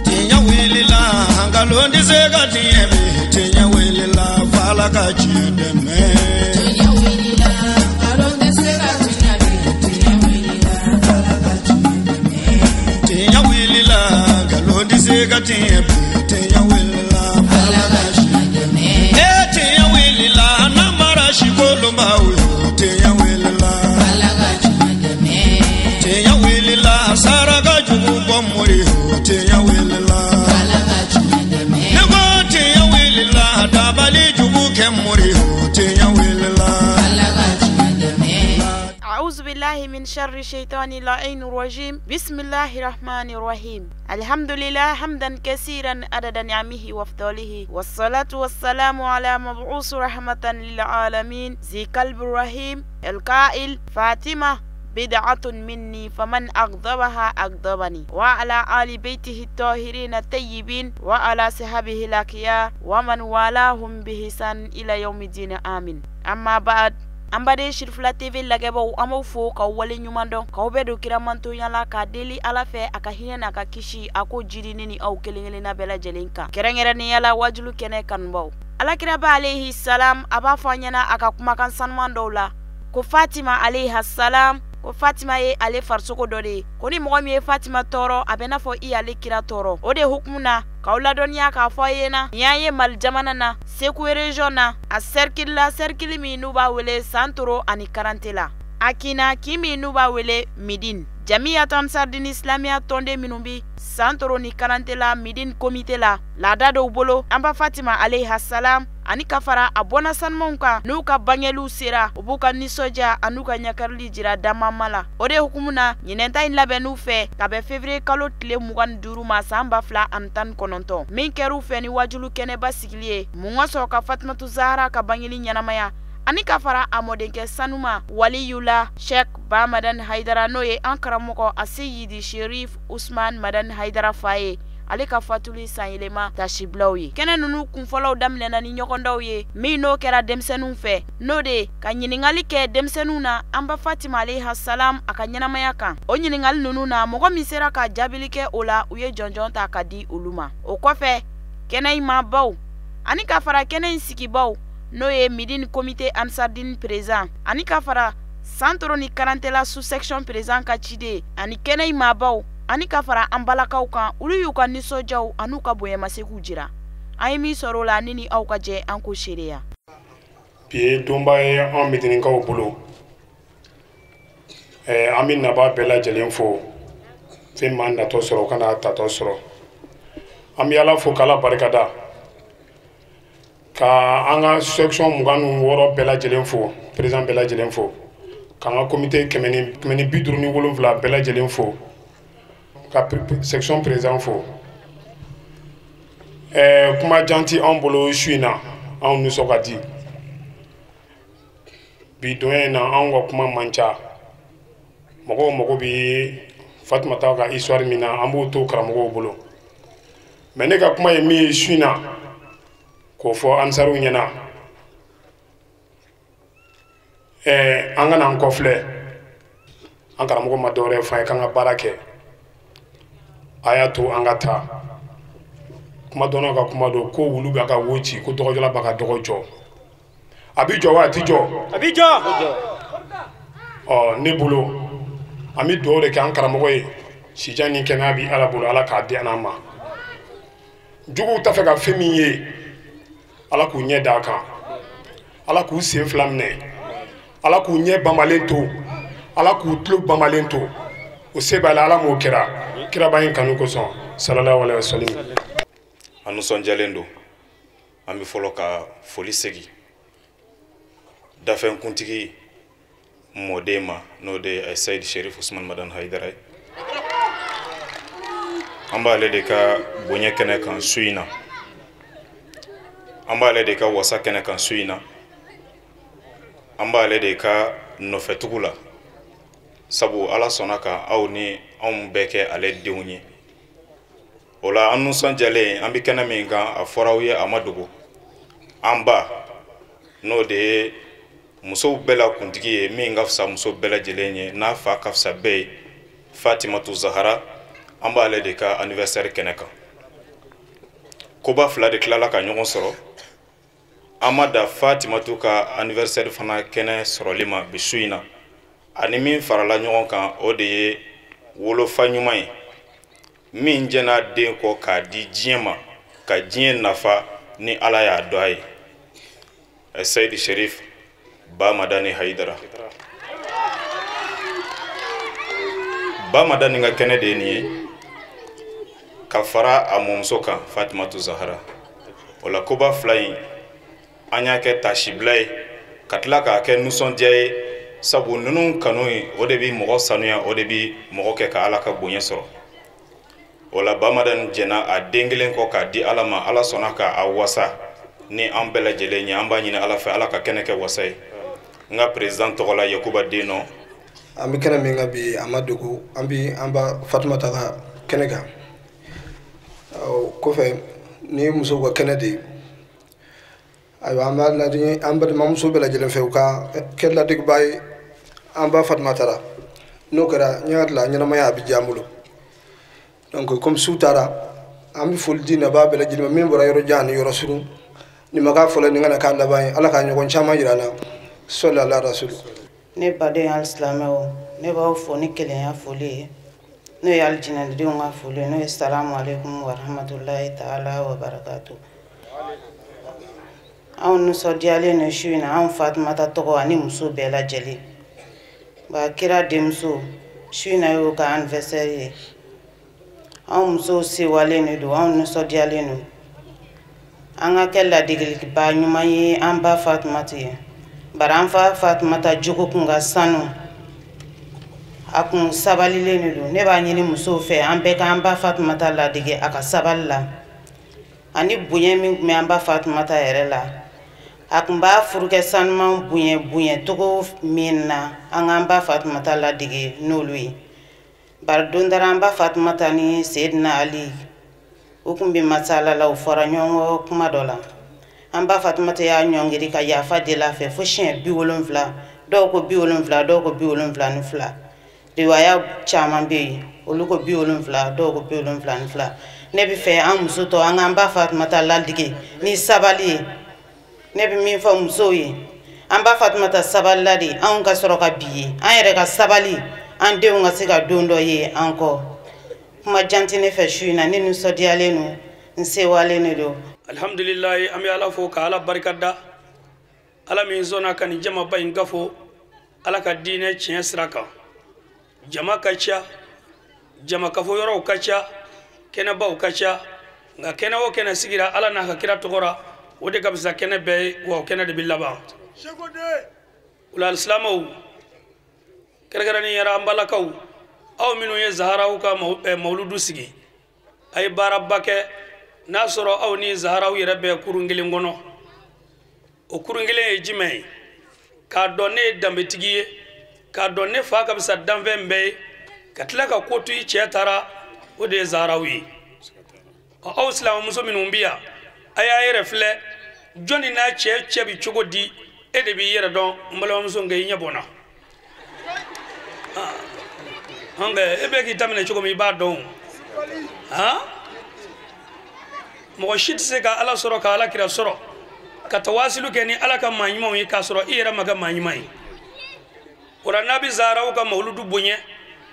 Tiɲɛ wulila nkalon tɛ se ka tiɲɛ bi tiɲɛ wulila f'Ala ka tiɲɛ dɛmɛ. Tiɲɛ wulila nkalon tɛ se ka tiɲɛ bi tiɲɛ wulila f'Ala ka tiɲɛ dɛmɛ. Tiɲɛ wulila nkalon tɛ se ka tiɲɛ bi tiɲɛ wulila f'Ala ka tiɲɛ dɛmɛ. Ee tiɲɛ wulila namara sikolonbaw yo tiɲɛ wulila f'Ala ka tiɲɛ dɛmɛ. Tiɲɛ wulila saraka jugu bɔ mori yo tiɲɛ wulila f'Ala ka tiɲɛ dɛmɛ. Ne ko tiɲɛ wulila dabali jugu kɛ mori yo tiɲɛ wulila f'Ala ka tiɲɛ dɛmɛ. أعوذ بالله من شر الشيطان اللعين الرجيم. بسم الله الرحمن الرحيم. الحمد لله حمدا كثيرا عدد نعمه وفضله، والصلاة والسلام على مبعوث رحمة للعالمين ذي قلب الرحيم القائل فاطمة بدعة مني فمن أغضبها أغضبني، وعلى آل بيته الطاهرين الطيبين وعلى صحابه الأخيار ومن والاهم بإحسان إلى يوم الدين، آمين. أما بعد، an baden Sirifila TV lajɛbaw, an b'aw fo k'aw wale ɲuman dɔn, k'aw bɛɛ don kiramantonya la, k'a deli Ala fɛ a ka hinɛ n'a ka kisi a ko jiri ne ni aw kelen kelenna bɛɛ lajɛlen kan, kɛrɛnkɛrɛnnenya la wajulu kɛnɛ kanubaw. Alakiraba alayhi salam a b'a fɔ an ɲɛna a ka kumakan sanuman dɔw la ko Fatima alayhi salam, ko Fatima ye ale farisogo dɔ de ye, ko ni mɔgɔ min ye Fatima tɔɔrɔ a bɛ n'a fɔ i y'ale kira tɔɔrɔ. O de hukumu na k'aw ladɔnniya k'a fɔ a ye na nin y'an ye Mali jamana na, Segu région na, a cercle la, cercle min n'u b'a wele Santoro ani Karante la, a kinna kin min n'u b'a wele Midine. Jamiyatu Ansardini Islamiya tɔnden minnu bi Santoro ni Karante la, Midine comité la, laada dɔw bolo an ba Fatima alayhi salam ani ka fara a bɔnna sanumanw kan n'u ka bangeliw sera, u b'u ka nisɔndiya an'u ka ɲakarili jira damama la. O de hukumu na ɲinɛnta in labɛnn'u fɛ ka bɛn février kalo tile 25 ma san 2019, min kɛr'u fɛ ni wajulu kɛnɛba sigili ye mun ka sɔrɔ ka Fatimatu Zahara ka bangeli ɲɛnamaya ani ka fara a mɔdenkɛ sanuma waliyula Sheikh Ba Madani Hayidara, n'o ye an karamɔgɔ Aseyidi Sherif Usman Madani Hayidara fa ye, ale ka fatuli sanyɛlɛma tasibilaw ye. Kɛnɛ ninnu kunfɔlɔw daminɛna ni ɲɔgɔndaw ye min n'o kɛra denmisɛnninw fɛ, n'o de ka ɲininkali kɛ denmisɛnninw na an ba Fatima alayhi salam a ka ɲɛnamaya kan. O ɲininkali ninnu na mɔgɔ min sera ka jaabili kɛ o la, u ye jɔnjɔn ta ka di olu ma. O kɔfɛ kɛnɛ in maabaw ani ka fara kɛnɛ in sigibaw, n'o ye Midine comité Ansardine président ani ka fara Santoro ni Karantela sous section président ka ciden ani kɛnɛ in maabaw ani ka fara an balakaw kan, olu y'u ka nisɔndiyaw an'u ka bonyamasegiw jira. An ye min sɔrɔ o la, ni aw ka jɛ an k'o seereya. Bi ye donba ye anw Midinikaw bolo. An bɛ nabaa bɛɛ lajɛlen fo, fɛn m'an natɔ sɔrɔ o kana tatɔ sɔrɔ. An bɛ Ala fo k'Ala barikada, ka an ka section 26 bɛɛ lajɛlen fo, président bɛɛ lajɛlen fo, k'an ka comité 157 bɛɛ lajɛlen fo, ka section président fo. Kuma jan ti anw bolo su in na, anw nisɔn ka di bi donya in na. Anw ka kuma man ca, mɔgɔw mago bi Fatumata ka histoire min na, an b'o to karamɔgɔw bolo. Mais ne ka kuma ye min ye su in na, k'o fɔ ansariw ɲɛna, an kana an kɔfilɛ. An karamɔgɔ ma dɔwɛrɛ fɔ an ye k'an ka baara kɛ, a y'a to an ka taa. Kuma dɔnna ka kuma don ko wulu b'a ka wo ci, ko dɔgɔjɔla b'a ka dɔgɔ jɔ. A bi jɔ wa a ti jɔ? A bi jɔ. Ɔ ne bolo, an bɛ dugawu de kɛ an karamɔgɔ ye, sijan ni kɛnɛya bi Ala bolo, Ala k'a di an ma. Juguw t'a fɛ ka fɛn min ye, Ala k'u ɲɛ d'a kan, Ala k'u sen fila minɛ, Ala k'u ɲɛ bamalen to, Ala k'u tulo bamalen to. O se b'a la, Ala m'o kɛra kiraba in kanu kosɔn, sallallahu alaihi wa sallam. An nisɔndiyalen don. An bɛ fɔlɔ ka foli segin dafɛnkuntigi mɔden ma, n'o de ye Seyidi Sherif Usman Madani Hayidara ye. An b'ale de ka bonya kɛnɛ kan su in na, an b'ale de ka wasa kɛnɛ kan su in na, an b'ale de ka nɔfɛtugu la, sabu Ala sɔnna ka aw ni anw bɛɛ kɛ ale denw ye. O la an nisɔndiyalen, an bɛ kɛnɛ min kan, a fɔra aw ye, a ma dogo, an ba n'o de ye musow bɛɛ la kuntigi ye, min ka fisa muso bɛɛ lajɛlen ye, n'a fa ka fisa bɛɛ ye. Fatimatu Zahara, an b'ale de ka anniversaire kɛnɛ kan. Koba fila de tilala ka ɲɔgɔn sɔrɔ. An ma da Fatimatu ka anniversaire fana kɛnɛ sɔrɔli ma bi su in na. Ani min farala ɲɔgɔn kan, o de ye wolofa ɲuman ye, min jɛn'a den kɔ k'a di diɲɛ ma, ka diɲɛ nafa ni Ala y'a dɔn a ye. Seyidi Sherif Ba Madani Hayidara. Ba Madani ka kɛnɛ de ye nin ye, ka fara a mɔmuso kan Fatimatu Zahara. O la koba fila in, an y'a kɛ tasibila ye, ka tila k'a kɛ nisɔndiya ye, sabu ninnu kanu ye, o de bi mɔgɔ sanuya, o de bi mɔgɔ kɛ ka Ala ka bonya sɔrɔ. O la Ba Madani jɛnna a den kelen kɔ k'a di Ala ma. Ala sɔnna k'a wasa ni an bɛɛ lajɛlen ye. An b'a ɲini Ala fɛ, Ala ka kɛnɛ kɛ wasa ye. N ka président tɔgɔ la, Yakuba den nɔ. An bɛ kɛnɛ min kan bi, a ma dogo, an bi an ba Fatumata ka kɛnɛ kan. O kɔfɛ, ni ye musow ka kɛnɛ de ye, ayiwa, an b'a laɲini an balimamuso bɛɛ lajɛlen fɛ, u ka kɛ ladegeba ye an ba Fatumata la. N'o kɛra, n hakili la ɲɛnamaya a bɛ diya an bolo. Donc comme su taara, an bɛ foli di nabaa bɛɛ lajɛlen ma, min bɔra yɔrɔ jan ani yɔrɔ surun. Nin ma k'a fɔlɔ, nin kana k'a laban ye. Ala ka ɲɔgɔn caman yira an na. Sɔli ala rasulu. Ne baden alisilamɛw, ne b'aw fo ni kelenya foli ye, n'o ye alijinɛdenw ka foli ye, n'o ye salamu aleykum wa rahmatulahi taala wa barakatu. Anw nisɔndiyalen don su in na, anw Fatumata tɔgɔ ani muso bɛɛ lajɛlen. Ba kira denmuso, su in na y'o ka anniversaire ye. Anw musow sewalen de don, anw nisɔndiyalen don. An ka kɛ ladegeliba ɲuman ye an ba Fatumata ye. Bari an fa Fatumata jogo kun ka sanu, a kun sabalilen de don. Ne b'a ɲini musow fɛ, an bɛɛ k'an ba Fatumata ladege a ka sabali la, ani bonya min tun bɛ an ba Fatumata yɛrɛ la. A kun b'a furukɛ sanuman bonya bonya cogo min na, an k'an ba Fatumata ladege n'olu ye. Bari don dara an ba Fatumata ni Seyidina Ali, u kun bɛ masala la, u fɔra ɲɔgɔn kɔ kuma dɔ la. An ba Fatumata y'a ɲɔngiri ka yafa deli a fɛ fo siɲɛ 70, dɔw ko 70, dɔw ko 72. Riwaya caman bɛ yen, olu ko 70, dɔw ko 72. Ne bɛ fɛ an muso tɔ, an k'an ba Fatumata ladege ni sabali ye. Ne bɛ min fɔ musow ye, an ba Fatumata sabalila de, anw ka sɔrɔ ka bi ye, an yɛrɛ ka sabali, an denw ka se ka don dɔ ye an kɔ. Kuma jan tɛ ne fɛ su in na, ne nisɔndiyalen don, n sewalen de don. Alhamdulilayi, an bɛ Ala fo ka Ala barika da, Ala min sɔnna ka nin jamaba in kafo Ala ka diinɛ tiɲɛ sira kan. Jama ka ca, jama kafo yɔrɔw ka ca, kɛnɛbaw ka ca, nka kɛnɛ o kɛnɛ sigira Ala n'a ka kira tɔgɔ la, o de ka fisa kɛnɛ bɛɛ ye, wa o kɛnɛ de bɛ laban. O la alisilamɛw, kɛrɛnkɛrɛnnenya la an balakaw, aw minnu ye Zaharaw ka mawuludu sigi, a ye baaraba kɛ. N'a sɔrɔ aw ni Zaharaw yɛrɛ bɛ kurun kelen kɔnɔ, o kurun kelen ye jumɛn ye? K'a dɔn ne ye danbetigi ye, k'a dɔn ne fa ka fisa danfɛn bɛɛ ye, ka tila ka ko to i cɛ taara, o de ye Zaharaw ye. Ɔ, aw silamɛmuso minnu bɛ yan, a y'a yɛrɛ filɛ, jɔnni n'a cɛ cɛ bɛ cogo di, e de b'i yɛrɛ dɔn. N balimamuso, nka i ɲɛ bɔnna. Nka e bɛ k'i ta minɛ cogo min, i b'a dɔn o. Han? Mɔgɔ si tɛ se ka Ala sɔrɔ, ka Ala kira sɔrɔ, ka tawasilu kɛ ni Ala ka maa ɲumanw ye, k'a sɔrɔ i yɛrɛ ma kɛ maa ɲuman ye. O la n'a bɛ Zaharaw ka mawuludu bonya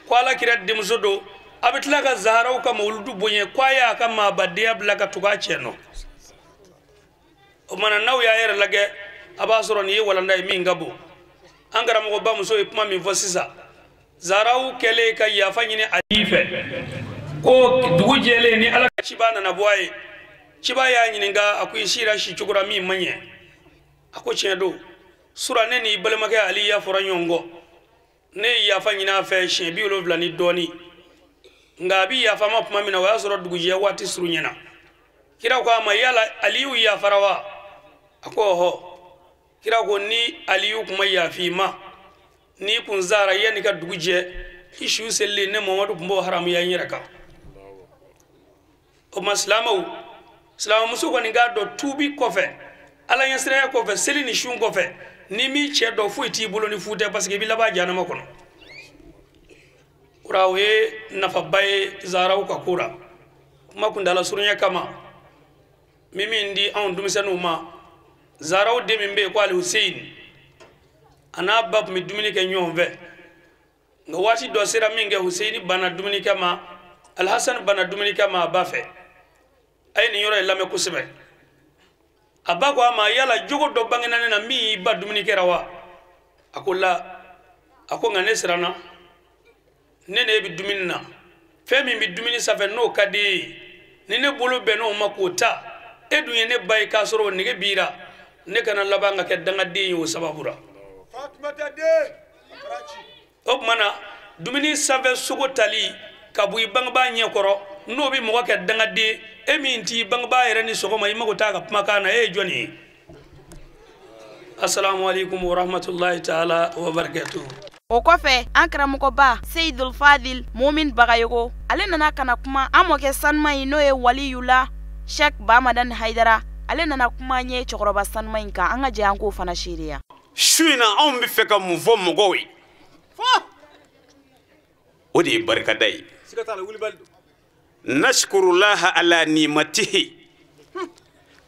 ko Ala kira denmuso don, a bɛ tila ka Zaharaw ka mawuludu bonya ko a y'a ka maabadenya bila ka tugu a cɛ nɔ. O tuma na, n'aw y'a yɛrɛ lajɛ, a b'a sɔrɔ nin ye walanda ye min ka bon. An karamɔgɔba muso ye kuma min fɔ sisan, Zaharaw kɛlen ka yafa ɲini Ali fɛ, ko dugu jɛlen ni Ala ka ciba nana bɔ a ye, ciba y'a ɲininka, a ko i sira si cogo la min man ɲɛ. A ko tiɲɛ don, sura ne n'i balimakɛ Ali y'a fɔra ɲɔgɔn kɔ, ne ye yafa ɲini a fɛ siɲɛ 70 ni dɔɔnin, nka a bi yafa ma tuma min na, o y'a sɔrɔ dugujɛ waati surunyana. Kira ko a ma, yala Aliyu yafara wa? A ko ɔhɔ. Kira ko ni Aliyu kuma yafi ma, n'i kun sara yanni ka dugu jɛ, i su selilen ne Mamadu tun b'o haramuya n yɛrɛ kan. O ma silamɛw, silamɛmuso kɔni k'a dɔn tuubi kɔfɛ, Ala ɲɛsiranya kɔfɛ, seli ni sun kɔfɛ, ni m'i cɛ dɔn foyi t'i bolo ni fu tɛ, parce que i bɛ laban jahanama kɔnɔ. O ra o ye nafaba ye zaraw ka ko la. Kuma kuntala surunya kama, min di anw denmisɛnninw ma, zaraw den min bɛ yen ko Ali Hussein, a n'a ba tun bɛ dumuni kɛ ɲɔgɔn fɛ. Nka waati dɔ sera min kɛ, Hussein banna dumuni kɛ ma, Alhassan banna dumuni kɛ ma a ba fɛ. A ye nin yɔrɔ in lamɛn kosɛbɛ. A ba ko a ma, yala jogo dɔ bangena ne na min y'i ba dumuni kɛra wa? A ko la. A ko nka ne siranna, ne ne bɛ dumuni na, fɛn min bɛ dumuni sanfɛ n'o ka di e ye, ni ne bolo bɛnn'o ma k'o ta, e dun ye ne ba ye k'a sɔrɔ o nege b'i la, ne kana laban ka kɛ dangaden ye o sababu la. O tuma na dumuni sanfɛ sogo tali ka bɔ i bangebaa ɲɛ kɔrɔ, n'o bɛ mɔgɔ kɛ dangaden, e min t'i bangebaa yɛrɛ ni sɔgɔma i mago t'a ka kumakan na, e ye jɔnni ye? Assalamu alaikum wa rahmatullahi ta'ala wa barakatuh. O kɔfɛ, an karamɔgɔba Seydul Fadil Mumin Bagayogo, ale nana ka na kuma an mɔkɛ sanuma in, n'o ye waliyula Sheikh Bamadan Haidara. Ale nana kuma an ye cɛkɔrɔba sanuma in kan. An ka jɛ an k'o fana seereya. Su in na, anw bɛ fɛ ka mun fɔ mɔgɔw ye? O de ye barikada ye. Nashkurulaha ala nimatihi.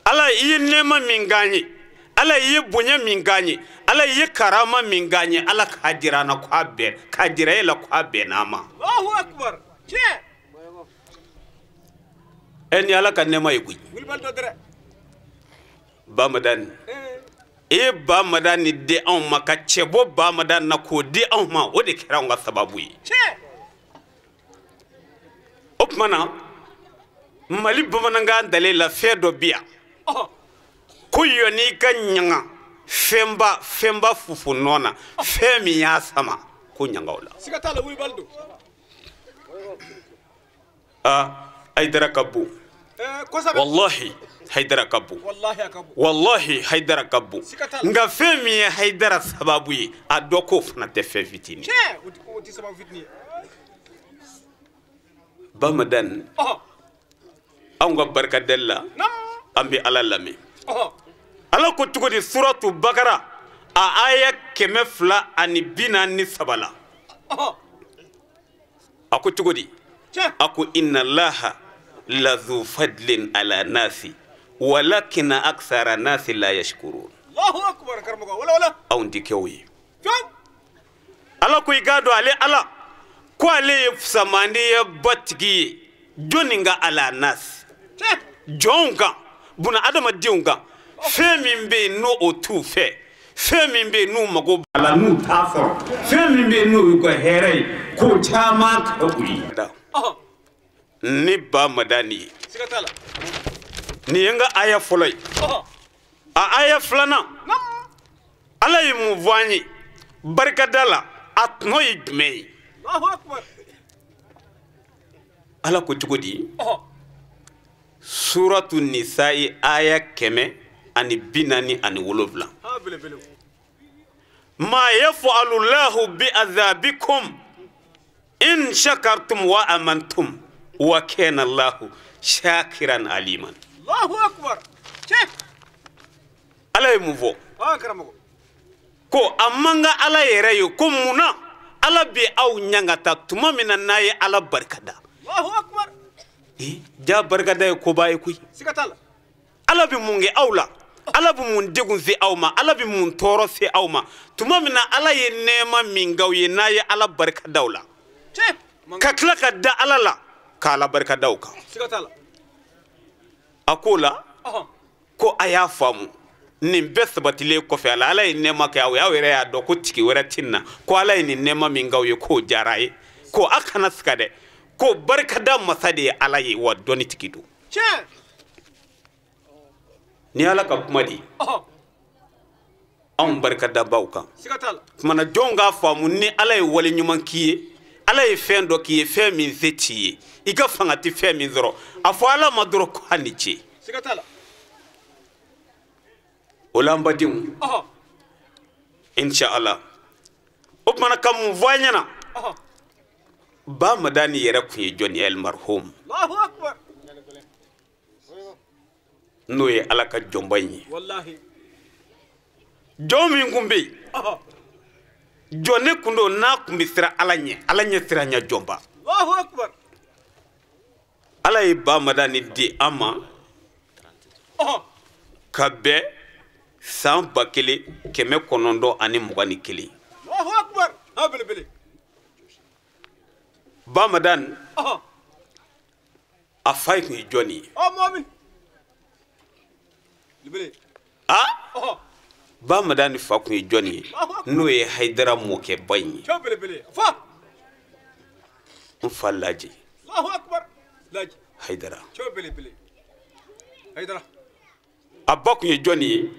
Ala i ye nɛɛma min k'an ye, Ala i ye bonya min k'an ye, Ala i ye karama min k'an ye, Ala k'a jira an na k'a bɛn, k'a jira e la k'a bɛnn'a ma. Allahu akbar. Tiɲɛ. Ɛ ni Ala ka nɛɛma ye koyi. Bamadan, e ye Bamadan ni di anw ma, ka cɛ bɔ Bamadan na k'o di anw ma, o de kɛra anw ka sababu ye. O tuma na, Mali bamanankan dalen la fɛn dɔ bi yan ko yɔnni ka ɲaga fɛnba fɛnba fufu nɔ na, fɛn min y'a sama ko ɲaga o la. Siga t'a la, wulibali don. Aa, Hayidara ka bon. Wallahi Hayidara ka bon. Wallahi Hayidara ka bon. Nka fɛn min ye Hayidara sababu ye, a dɔ k'o fana tɛ fɛn fitinin. Bamadan, anw ka barikadali la, an bɛ Ala lamɛn. Ala ko cogo di suratu Bakara a aya 243 la, a ko cogo di? A ko inna Allaha lazu fadlin ala nasi walakina aksara nasi la yashkurun. Allahu akbar karamɔgɔ, wala wala. Anw ti kɛ o ye. Ala ko i k'a dɔn ale Ala ko ale ye fusamaniya batigi ye jɔnni ka ala nasi, jɔnw kan, buna adamadenw kan, fɛn min bɛ yen n'o o t'u fɛ, fɛn min bɛ yen n'u mago b'a la n'u t'a sɔrɔ, fɛn min bɛ yen n'o y'u ka hɛrɛ ye, k'o caman kɛ u ye. Ni Bamadan ye, nin ye n ka aya fɔlɔ ye. A aya filanan, Ala ye mun fɔ an ye barikada la, a tɔnɔ ye jumɛn ye? Ala ko cogo di? Suratu Nisa'i aya 147. Ma yaf'alu Allahu bi azabikum in shakartum wa amantum wa kana Allahu shakiran aliman. Allahu akbar. Ala ye mun fɔ? Ko a man ka Ala yɛrɛ ye ko mun na Ala bɛ aw ɲangata tuma min na n'a ye Ala barikada. Allahu akbar. Ja barikada ye koba ye koyi. Siga t'a la. Ala bɛ mun kɛ aw la? Ala bɛ mun degun se aw ma? Ala bɛ mun tɔɔrɔ se aw ma? Tuma min na Ala ye nɛɛma min k'aw ye n'a ye Ala barikada aw la, ka tila ka da Ala la k'Ala barikada aw kan. Siga t'a la. A ko la ko a y'a faamu nin bɛɛ sabatilen kɔfɛ, ala Ala ye nɛɛma kɛ aw ye, aw yɛrɛ y'a dɔn ko tigi wɛrɛ tɛ nin na, ko Ala ye nin nɛɛma min k'aw ye k'o diyara a ye, ko a kana siga dɛ, ko barikada masa de ye Ala ye, wa dɔnni tigi don. Ni Ala ka kuma di anw barikadabaw kan. Kumana jɔnw k'a faamu ni Ala ye wale ɲuman k'i ye, Ala ye fɛn dɔ k'i ye, fɛn min se t'i ye, i ka fanga tɛ fɛn min sɔrɔ, a fɔ Ala ma dɔrɔn ko a ni ce. O la an badenw, inshallah, o kumana ka mun fɔ an ɲɛna? Bamadan yɛrɛ kun ye jɔn ye? Almarhum, n'o ye Ala ka jɔnba in ye. Jɔn min kun bɛ yen Jɔn ne kun don n'a kun bɛ siran Ala ɲɛ, Ala ɲɛ siran ɲɛ jɔnba. Allahu akbar. Ala ye Bamadani di an ma ka bɛn san 1921. Allahu akbar. Ha belebele. Bamadani a fa kun ye jɔnni ye? Ɔ mɔmin. Belebele. Ah? Bamadani fa kun ye jɔnni ye? N'o ye Hayidara mɔkɛba in ye. Cɛ belebele. Fa. N fa lajɛ. Allahu akbar. Lajɛ. Hayidara. Cɛ belebele. Hayidara. A ba kun ye jɔnni ye?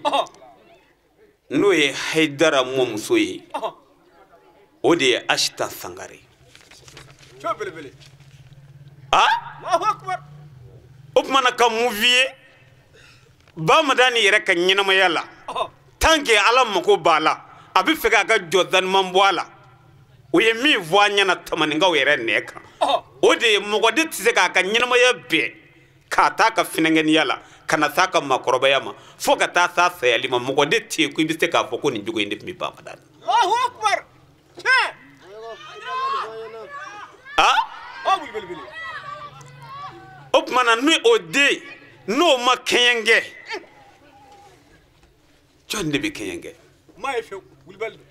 N'o ye Hayidara mɔmuso ye. O de ye Asita Sangare. Cɛ belebele. Ah? Allahu akbar. O tuma na ka mun f'i ye? Bamadani yɛrɛ ka ɲɛnamaya la. Tant que Ala mako b'a la, a bɛ fɛ k'a ka jɔdaniman bɔ a la. O ye min fɔ an ɲɛna tamaninkaw yɛrɛ nɛ kan. O de ye mɔgɔ de tɛ se k'a ka ɲɛnamaya bɛɛ k'a t'a ka finɛngɛniya la ka na s'a ka maakɔrɔbaya ma fo ka taa s'a sayali ma, mɔgɔ de tɛ yen ko i bɛ se k'a fɔ ko nin jogo in de tun bɛ Bamadani. Allahu akbar. Tiɲɛ. Ah? Belebele. O tuma na ni o den n'o ma kɛɲɛ kɛ, jɔn de bɛ kɛɲɛ kɛ? Maa ye fiyewu, wulibali don.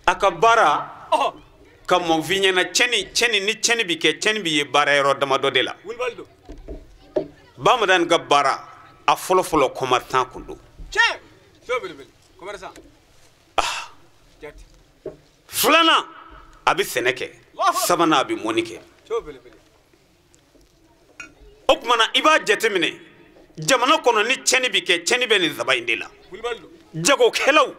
A ka baara ka mɔn f'i ɲɛna, cɛni ni cɛni bi kɛ, cɛni bi ye baara yɔrɔ damadɔ de la. Wulibali don. Bamadani ka baara a fɔlɔ-fɔlɔ commerçant kun don. Tiɲɛ. Fiyewu belebele. Commerçant. Ah. Jati. Filanan a bɛ sɛnɛ kɛ, sabanan a bɛ mɔni kɛ. Fiyewu belebele. O tuma na i b'a jateminɛ jamana kɔnɔ ni cɛni bi kɛ, cɛni bɛ nin saba in de la. Jagokɛlaw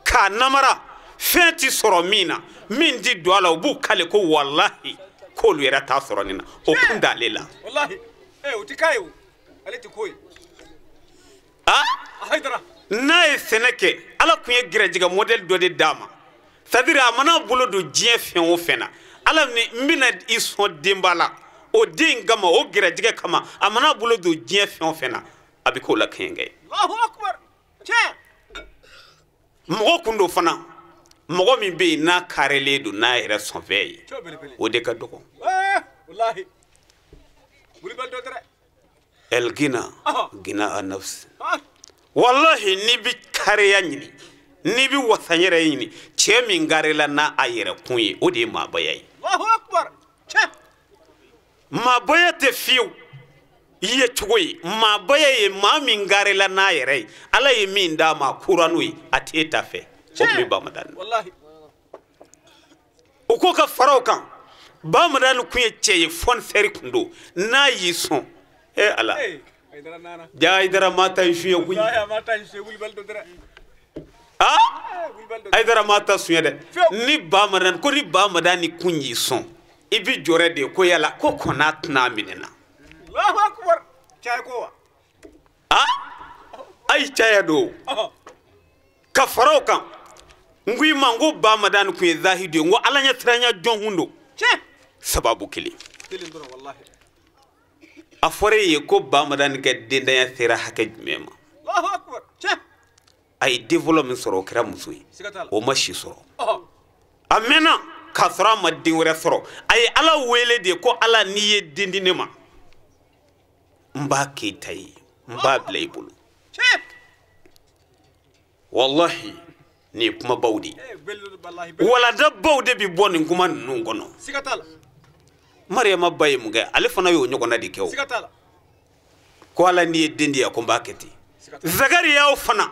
k'a namara fɛn ti sɔrɔ min na, min ti don a la, u b'u kale ko walahi k'olu yɛrɛ t'a sɔrɔ nin na, o kun t'ale la. Walahi o ti k'a ye o, ale ti ko ye. Ah? Hayidara. N'a ye sɛnɛ kɛ, Ala kun ye gɛrɛjɛgɛ modèle dɔ de d'a ma. C'est à dire a mana bolo don diɲɛ fɛn o fɛn na, Ala ni n bɛna i sɔn denba la, o den kama, o gɛrɛjɛgɛ kama, a mana bolo don diɲɛ fɛn o fɛn na, a bɛ k'o la kɛɲɛkɛ ye. Allahu akbar. Tiɲɛ. Mɔgɔ kun don fana, mɔgɔ min bɛ yen n'a karelen don n'a yɛrɛ sɔnfɛ ye, o de ka dɔgɔ. Walahi. Wulibali dɔ tɛ dɛ. El gina gina a nafsi. Walahi n'i bɛ kariya ɲini, n'i bɛ wasa yɛrɛ ɲini, cɛ min karila n'a a yɛrɛ kun ye, o de ye maabaya ye. Allahu akbar. Tiɲɛ. Maabaya tɛ fiyewu i ye cogo ye, maabaya ye maa min karila n'a yɛrɛ ye, Ala ye min d'a ma a kura n'o ye, a t'e ta fɛ. O tun bɛ Bamadani. Walahi. O ko ka fara o kan, Bamadani kun ye cɛ ye, fɔnisɛri kun don, n'a y'i sɔn, Ala. Ja Hayidara maa ta in suɲɛ koyi. Ah? Hayidara maa ta suɲɛ dɛ. Ni Bamadani ko ni Bamadani kun y'i sɔn, i bi jɔrɛ de ko yala ko kɔn'a tɛna minɛ na. Allahu akbar. Caya ko wa? Ah? Ayi caya don. Ka fara o kan, n ko i ma n ko Bamadani kun ye zahidu ye, n ko Ala ɲɛsiranya jɔn kun don. Tiɲɛ. Sababu kelen. Kelen dɔrɔn walahi. A fɔra e ye ko Bamadani ka dendanya sera hakɛ jumɛn ma? Allahu akbar. Tiɲɛ. A ye den fɔlɔ min sɔrɔ, o kɛra muso ye. Siga t'a la. O ma si sɔrɔ. A mɛnna k'a sɔrɔ a ma den wɛrɛ sɔrɔ. A ye Ala wele de ko Ala n'i ye den di ne ma, n b'a k'e ta ye, n b'a bila i bolo. Tiɲɛ. Walahi nin ye kumabaw de ye. Waladabaw de bɛ bɔ nin kuma ninnu kɔnɔ. Siga t'a la. Mariyama ba ye mun kɛ? Ale fana y'o ɲɔgɔnna de kɛ o. Siga t'a la. Ko Ala n'i ye den di yan, ko n b'a kɛ ten. Zakariyaw fana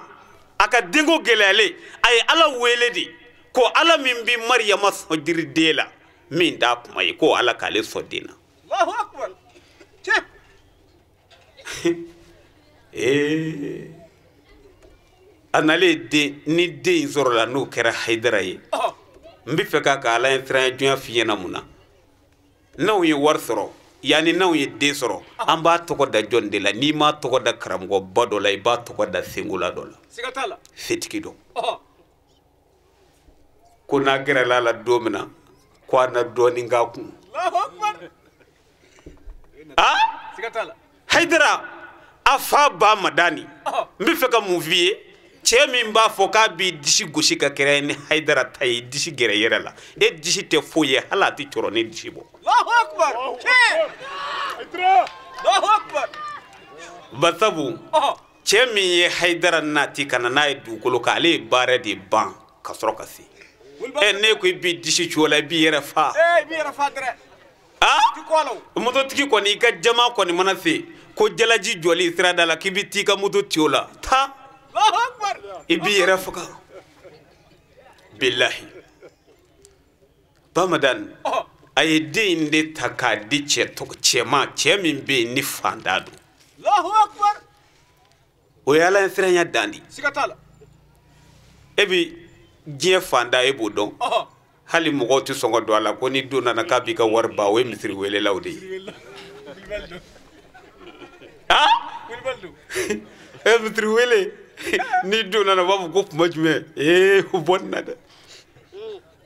a ka denko gɛlɛyalen, a ye Ala wele de ko Ala min bɛ Mariyama sɔn jiriden la, min t'a kuma ye, ko Ala k'ale sɔn den na. Allahu akbar. Tiɲɛ. A nalen den ni den in sɔrɔla n'o kɛra Hayidara ye, n bɛ fɛ k'a ka Ala ɲɛsiranya jɔnya f'i ɲɛna mun na? N'anw ye wari sɔrɔ, yanni n'anw ye den sɔrɔ, an b'a tɔgɔ da jɔn de la? N'i m'a tɔgɔ da karamɔgɔba dɔ la, i b'a tɔgɔ da senkola dɔ la. Siga t'a la. Setigi dɔ. Ko n'a gɛrɛla a la don min na, ko a na dɔɔnin k'a kun. Allahu akbar. Ah? Siga t'a la. Hayidara a fa Bamadani, n bɛ fɛ ka mun f'i ye? Cɛ min b'a fɔ k'a b'i disi gosi ka kɛrɛ ni Hayidara ta ye, disi gɛrɛ yɛrɛ la, e disi tɛ foyi ye, hali a tɛ cɔrɔ ni disi bɔ. Allahu akbar. Allahu akbar. Basabu cɛ min ye Hayidara nati ka na n'a ye dugukolo kan, ale ye baara de ban ka sɔrɔ ka se. Ɛ ne ko i b'i disi cu o la, i b'i yɛrɛ fa. I b'i yɛrɛ fa dɛrɛ. Mototigi kɔni, i ka jama kɔni mana se ko jalaji jɔli sirada la k'i bɛ t'i ka moto ci o la, taa. I b'i yɛrɛ faga. Bilahi. Bamadan, a ye den in de ta k'a di cɛ ma, cɛ min bɛ yen ni fantan don. O ye Ala ɲɛsiranya dan de ye. E bi diɲɛ fantan, e b'o dɔn. Hali mɔgɔw tɛ sɔn ka don a la ko ni don nana k'a b'i ka wari ban, o ye misiri welelaw de ye. E misiri wele ni don nana u b'a fɔ ko kuma jumɛn, ee o bɔ nin na dɛ.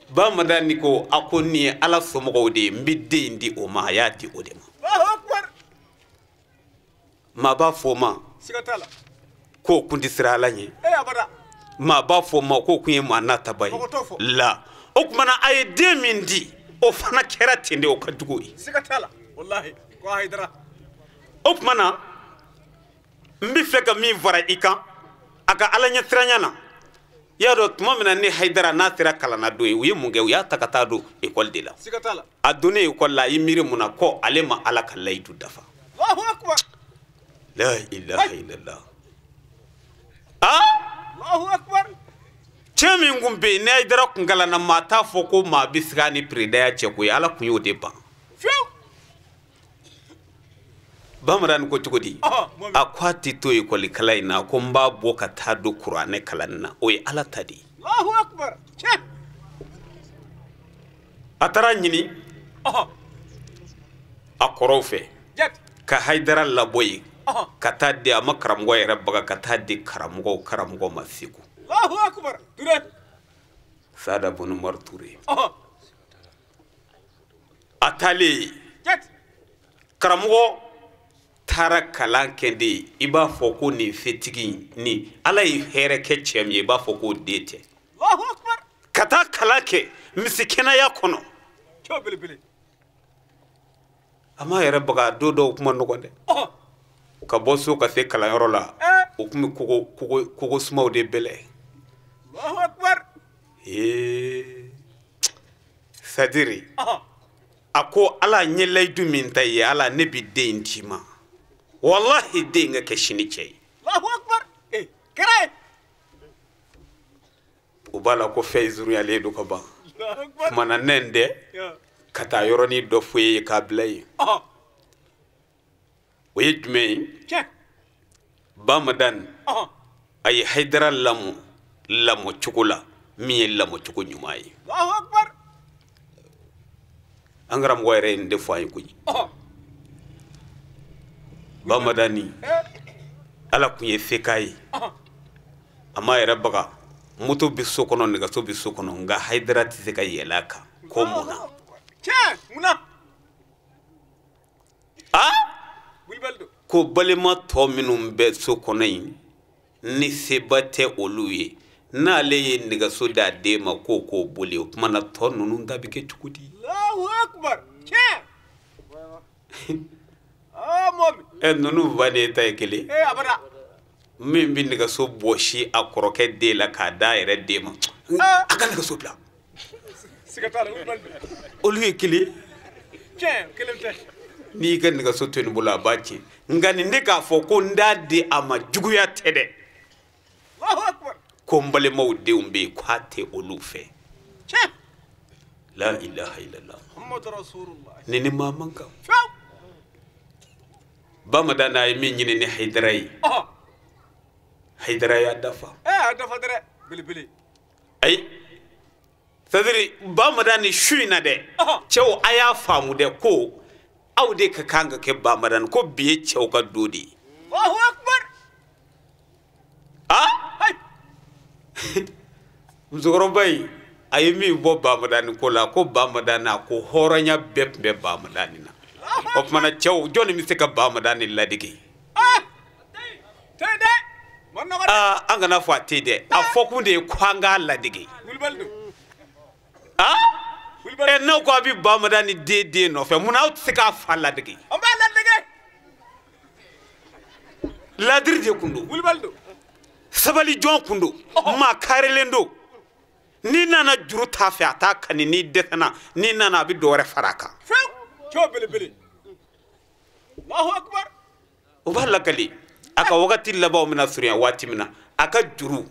Bamadan ni ko a ko nin ye Ala somɔgɔw de ye, n bɛ den in di o ma, a y'a di o de ma. Maa b'a fɔ o ma k'o kun tɛ siran Ala ɲɛ. Maa b'a fɔ o ma k'o kun ye maa nataba ye. La o tuma na a ye den min di, o fana kɛra ten de, o ka jugu ye. O tuma na n bɛ fɛ ka min fara i kan a ka Ala ɲɛsiranya na, i y'a dɔn tuma min na ni Hayidara n'a sera kalanna don ye, u ye mun kɛ? U y'a ta ka taa don ekɔli de la. A donnen ekɔli la, a y'i miiri mun na? Ko ale ma Ala ka layidu dafa. La ilaha illallah. Cɛ min kun bɛ yen ni Hayidara kun kalanna, maa t'a fɔ ko maa bɛ siran ni peredaya cɛ ko ye, Ala kun y'o de ban. Bamanan ko cogo di? A ko a tɛ to ekɔli kalan in na, ko n b'a bɔ ka taa don kuranɛ kalan na, o ye Ala ta de ye. A taara ɲini a kɔrɔw fɛ ka Hayidara labɔ yen ka taa di a ma karamɔgɔ yɛrɛ baga ka taa di karamɔgɔ ma Segu. Sada bunu Umaru Ture. A taalen karamɔgɔ taara kalan kɛ de, i b'a fɔ ko nin fetigi ni Ala ye hɛrɛ kɛ cɛ min ye, i b'a fɔ k'o den tɛ. Ka taa kalan kɛ misikɛnɛya kɔnɔ. A m'a yɛrɛ baga, don dɔw kuma nɔgɔn dɛ. Ka bɔ so ka se kalanyɔrɔ la, o tun bɛ kogo sumaw de bɛlɛ. C'est-à-dire a ko Ala n ye layidu min ta ye, Ala ne bɛ den in d'i ma. Wallahi den ka kɛ sini cɛ ye. O b'a la ko fɛn zurunyalen don ka ban. Kumana nɛn dɛ ka taa yɔrɔnin dɔ fɔ ye k'a bila yen. O ye jumɛn ye? Bamadan a ye Hayidara lamɔ lamɔcogo la min ye lamɔcogo ɲuman ye. An karamɔgɔ yɛrɛ ye nin de fɔ an ye koyi. Bamadani Ala kun ye se k'a ye, a m'a yɛrɛ baga, moto bɛ so kɔnɔ, nɛgɛso bɛ so kɔnɔ, nka Hayidara tɛ se ka yɛlɛ a kan. Ko mun na? Ko balima tɔ minnu bɛ so kɔnɔ yen ni seba tɛ olu ye, n'ale ye nɛgɛso d'a den ma k'o k'o boli, o tuma na tɔ ninnu ta bɛ kɛ cogo di? Ninnu ba de ta ye kelen. Min bɛ nɛgɛso bɔsi a kɔrɔkɛ den la k'a d'a yɛrɛ den ma, a ka nɛgɛso bila. Olu ye kelen. N'i y'i ka nɛgɛso to nin bolo, a b'a tiɲɛ. Nka nin de k'a fɔ ko n t'a di a ma, juguya tɛ dɛ. Ko n balimaw denw bɛ yen k'a tɛ olu fɛ. La ilaha illallah. Nin ni maa man kan. Bamadan n'a ye min ɲini ni Hayidara ye, Hayidara y'a dafa. Ayi, c'est-à-dire Bamadan ni su in na dɛ, cɛw a y'a faamu dɛ ko aw de ka kan ka kɛ Bamadan, ko bi ye cɛw ka don de ye. Musokɔrɔba in a ye min bɔ Bamadani ko la, ko Bamadani a ko hɔrɔnya bɛɛ tun bɛ Bamadani na. O tuma na cɛw, jɔnni bɛ se ka Bamadani ladege? Aa an kana fɔ a tɛ dɛ a fɔkun de ye ko an k'a ladege aa ɛ n'aw ko a bɛ Bamada ni den nɔfɛ mun na aw tɛ se k'a fa ladege an b'a ladege ladiri de kun don sabali jɔn kun don maa karilen don n'i nana juru t'a fɛ a t'a kani n'i dɛsɛna n'i nana a bɛ dɔ wɛrɛ fara a kan o b'a lakali a ka wagati labanw bɛna surunya waati min na a ka juru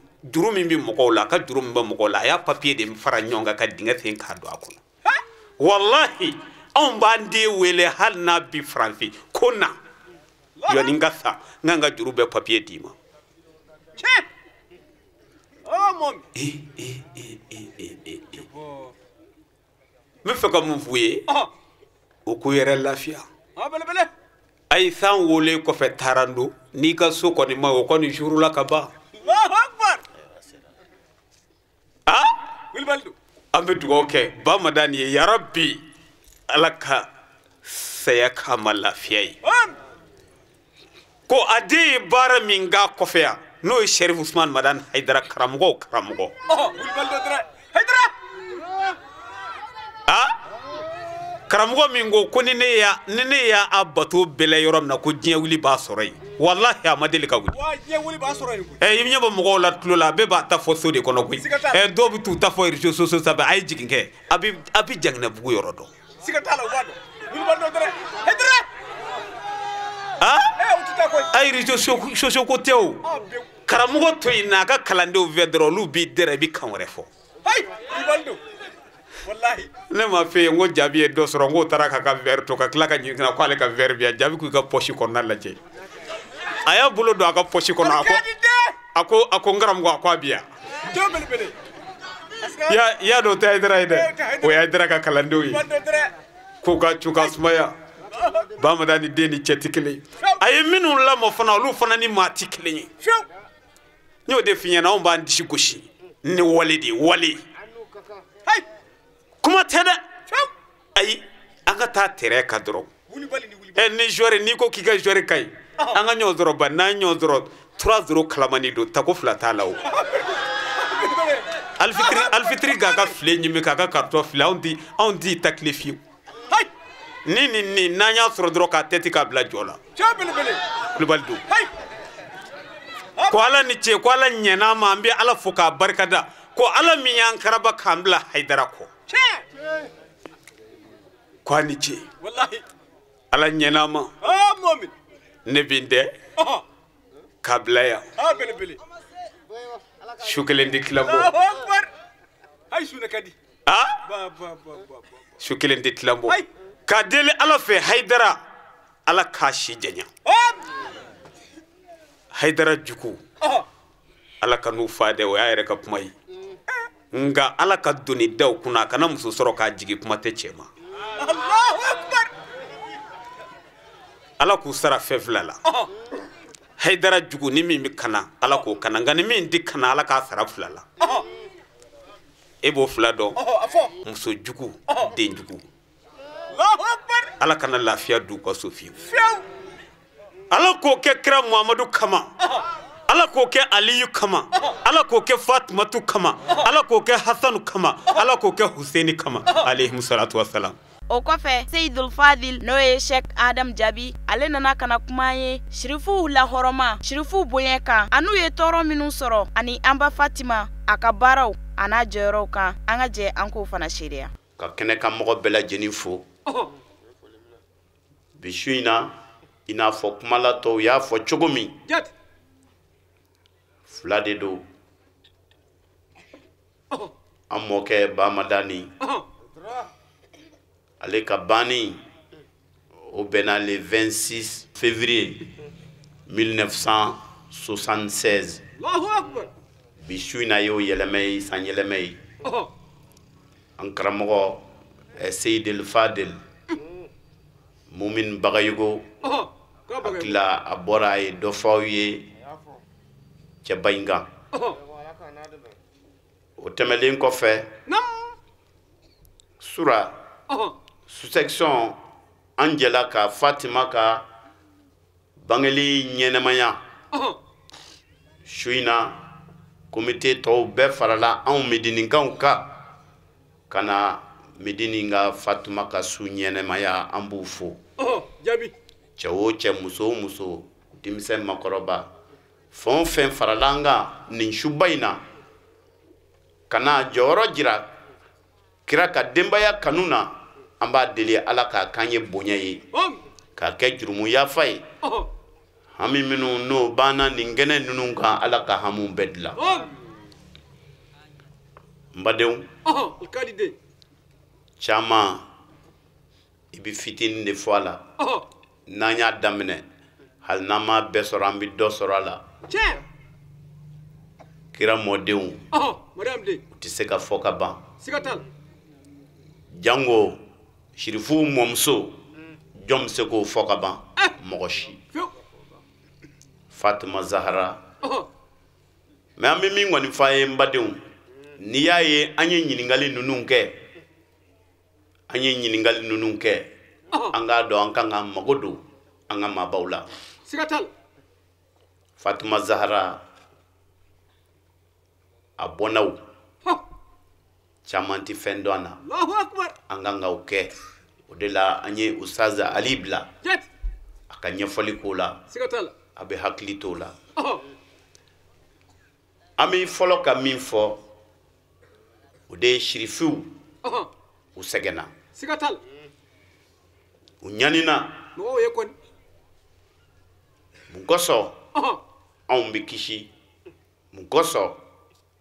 min bɛ mɔgɔw la a ka juru min bɛ mɔgɔw la a y'a papiye de fara ɲɔgɔn kan ka dingɛ sen k'a don a kɔnɔ walahi anw b'an den wele hali n'a bi faransi ko na yanni n ka sa n ka n ka juru bɛɛ papiye d'i ma. N bɛ fɛ ka mun f'u ye o k'u yɛrɛ lafiya. Ayi san wolen kɔfɛ Tarando n'i ka so kɔni ma o kɔni surula ka ban. An bɛ dugawu kɛ Bamadan ye yarabi Ala ka saya k'a ma lafiya ye. Ko a den ye baara min k'a kɔfɛ yan n'o ye Sherif Usman Madani Hayidara karamɔgɔ karamɔgɔ. Karamɔgɔ min ko ni ne y'a bato bɛlɛ yɔrɔ min na ko diɲɛ wuli b'a sɔrɔ yen walahi a ma deli ka wuli. I ɲɛ bɔ mɔgɔw la tulo la bɛɛ b'a ta fɔ so de kɔnɔ koyi dɔw bɛ t'u ta fɔ réseaux sociaux sanfɛ a ye jigin kɛ a bɛ Jaginɛbugu yɔrɔ dɔn. A ye réseaux sociaux ko tɛ o karamɔgɔ to yen n'a ka kalandenw fɛ dɔrɔn olu b'i dɛrɛ i bɛ kan wɛrɛ fɔ. Ne m'a f'e ye n ko Jaabi ye dɔ sɔrɔ n k'o taara k'a ka verre to ka tila ka ɲininka k'ale ka verre bi yan Jaabi k'i ka poche kɔnɔna lajɛ a y'a bolo don a ka poche kɔnɔ a ko n karamɔgɔ a ko a bi yan i y'a dɔn o tɛ Hayidara ye dɛ o ye Hayidara ka kalandenw ye k'u ka cu ka sumaya Bamadan ni den ni cɛ tɛ kelen ye a ye minnu lamɔ fana olu fana ni maa tɛ kelen ye n y'o de f'i ɲɛna anw b'an disi gosi ni wale de ye wale. Kuma tɛ dɛ ayi an ka taa terrain kan dɔrɔn ni joueur n'i ko k'i ka joueur ka ɲi an ka ɲɔgɔn sɔrɔ ba n'an ɲɔgɔn sɔrɔ 3-0 kalamani don tako fila t'a la o alifitiri k'a ka file ɲimi k'a ka carton file anw t'i ta tile fiyewu ni n'an y'a sɔrɔ dɔrɔn k'a tɛti k'a bila jɔ la Kulubali don ko Ala ni ce ko Ala ɲɛn'a ma an bɛ Ala fo k'a barikada ko Ala min y'an karaba k'an bila Hayidara kɔ. Ko a ni ce Ala ɲɛna ma ne bi n dɛ k'a bila yan su kelen tɛ tila bɔ su kelen tɛ tila bɔ k'a deli Ala fɛ Hayidara Ala k'a si janya Hayidara jugu Ala ka n'u fa dɛ o y'a yɛrɛ ka kuma ye. Nka Ala ka doni da u kunna a kana muso sɔrɔ k'a jigin kuma tɛ cɛ ma. Ala k'u sara fɛn fila la. Hayidara jugu ni min bɛ kana Ala k'o kana nka ni min tɛ kana Ala k'a sara fila la. E b'o fila dɔn muso jugu den jugu. Ala kana lafiya d'u ka so fiyewu. Ala k'o kɛ kira Muhamadu kama. Ala k'o kɛ Aliyu kama Ala k'o kɛ Fatumatu kama Ala k'o kɛ Hasanu kama Ala k'o kɛ Huseni kama alayhi salatu wasalam. O kɔfɛ Seyidul Fadil n'o ye Sheikh Adam Jaabi ale nana ka na kuma an ye Sirifuw lahɔrɔma Sirifuw bonya kan an'u ye tɔɔrɔ minnu sɔrɔ ani an ba Fatima a ka baaraw a n'a jɔyɔrɔw kan an ka jɛ an k'o fana seereya. Ka kɛnɛkanmɔgɔ bɛɛ lajɛlen fo bi su in na i n'a fɔ kumala tɔw y'a fɔ cogo min. Fila de don an mɔkɛ Bamadani ale ka banni o bɛnna le 26 février 1976 bi su in na y'o yɛlɛmɛ ye san yɛlɛmɛ ye an karamɔgɔ Seyidel Fadel Mumin Bagayogo hakili la a bɔra a ye dɔ fɔ aw ye cɛba in kan o tɛmɛlen kɔfɛ sura sous-section an jɛla ka Fatima ka bangeli ɲɛnɛmaya Su in na komite tɔw bɛɛ farala anw Medininkaw kan ka na Medini ka Fatuma ka su ɲɛnɛmaya, an b'u fo. Jaabi. Cɛ o cɛ, muso o muso, denmisɛn makɔrɔba, fɛn o fɛn farala an kan nin suba in na ka na jɔyɔrɔ jira kira ka denbaya kanu na, an b'a deli Ala k'a k'an ye bonya ye, k'a kɛ jurumu yafa ye. Hami minnu n'o banna nin kɛnɛ ninnu kan, Ala ka hamiw bɛɛ dilan. N badenw, caman i bɛ fitinin de fɔ a la. N'an y'a daminɛ, hali n'an m'a bɛɛ sɔrɔ, an bɛ dɔ sɔrɔ a la. Kira mɔdenw u tɛ se ka fɔ ka ban. Jango sirifuw mɔmuso, jɔn bɛ se k'o fɔ ka ban? Mɔgɔ si. Fatima Zahara. Mais an bɛ min kɔni fɔ a ye n badenw, n'i y'a ye an ye ɲininkali ninnu kɛ, an ye ɲininkali ninnu kɛ, an k'a dɔn an kan k'an mago don an ka maabaw la. Fatima Zahara a bɔnnaw caman tɛ fɛn dɔn a na. An kan k'o kɛ. O de la an ye Ustaz Ali bila a ka ɲɛfɔli k'o la, a bɛ hakili t'o la. An bɛ fɔlɔ ka min fɔ, o de ye sirifiw u sɛgɛnna, u ɲanina. Mun kosɔn anw bɛ kisi? Mun kosɔn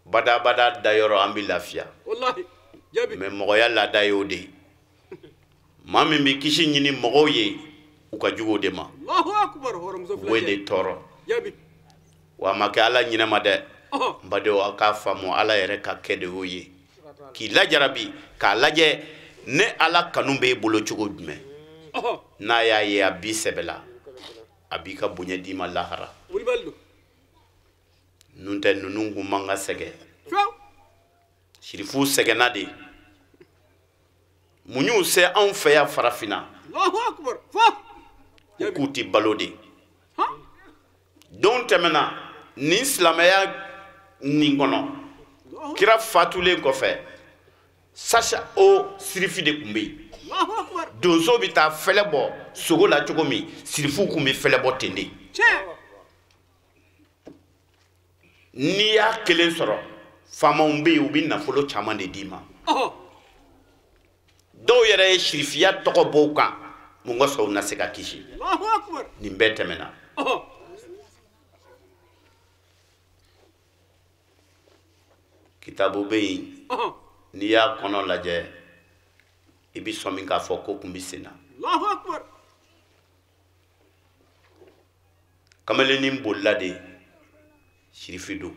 badabada dayɔrɔ an bɛ lafiya? Mais mɔgɔya laada y'o de ye. Maa min bɛ kisi ɲini mɔgɔw ye, u ka jugu o de ma, u b'o de tɔɔrɔ. Wa a ma kɛ Ala ɲinɛ ma dɛ. N badenw, aw k'a faamu, Ala yɛrɛ ka kɛ de y'o ye, k'i lajarabi k'a lajɛ ne Ala kanu b'e bolo cogo jumɛn. N'a y'a ye a b'i sɛbɛ la, a b'i ka bonya d'i ma lahara. Nun tɛ ninnu kun man ka sɛgɛn. Sirifuw sɛgɛnna de. Mun y'u se anw fɛ yan farafinna? U k'u ti balo de. Don tɛmɛna nin silamɛya nin kɔnɔ, kira fatulen kɔfɛ, sasa o sirifi de tun bɛ yen. Donso bɛ taa fɛlɛ bɔ sogo la cogo min, sirifuw tun bɛ fɛlɛ bɔ ten de. N'i y'a kelen sɔrɔ, faamaw bɛ yen, u bɛ nafolo caman de d'i ma. Dɔw yɛrɛ ye sirifiya tɔgɔ bɔ u kan, mun kosɔn u na se ka kisi? Nin bɛɛ tɛmɛna. Kitabu bɛ yen, n'i y'a kɔnɔ lajɛ, i bɛ sɔmi k'a fɔ ko kun bɛ sen na. Kamalennin bolila de, sirifi don.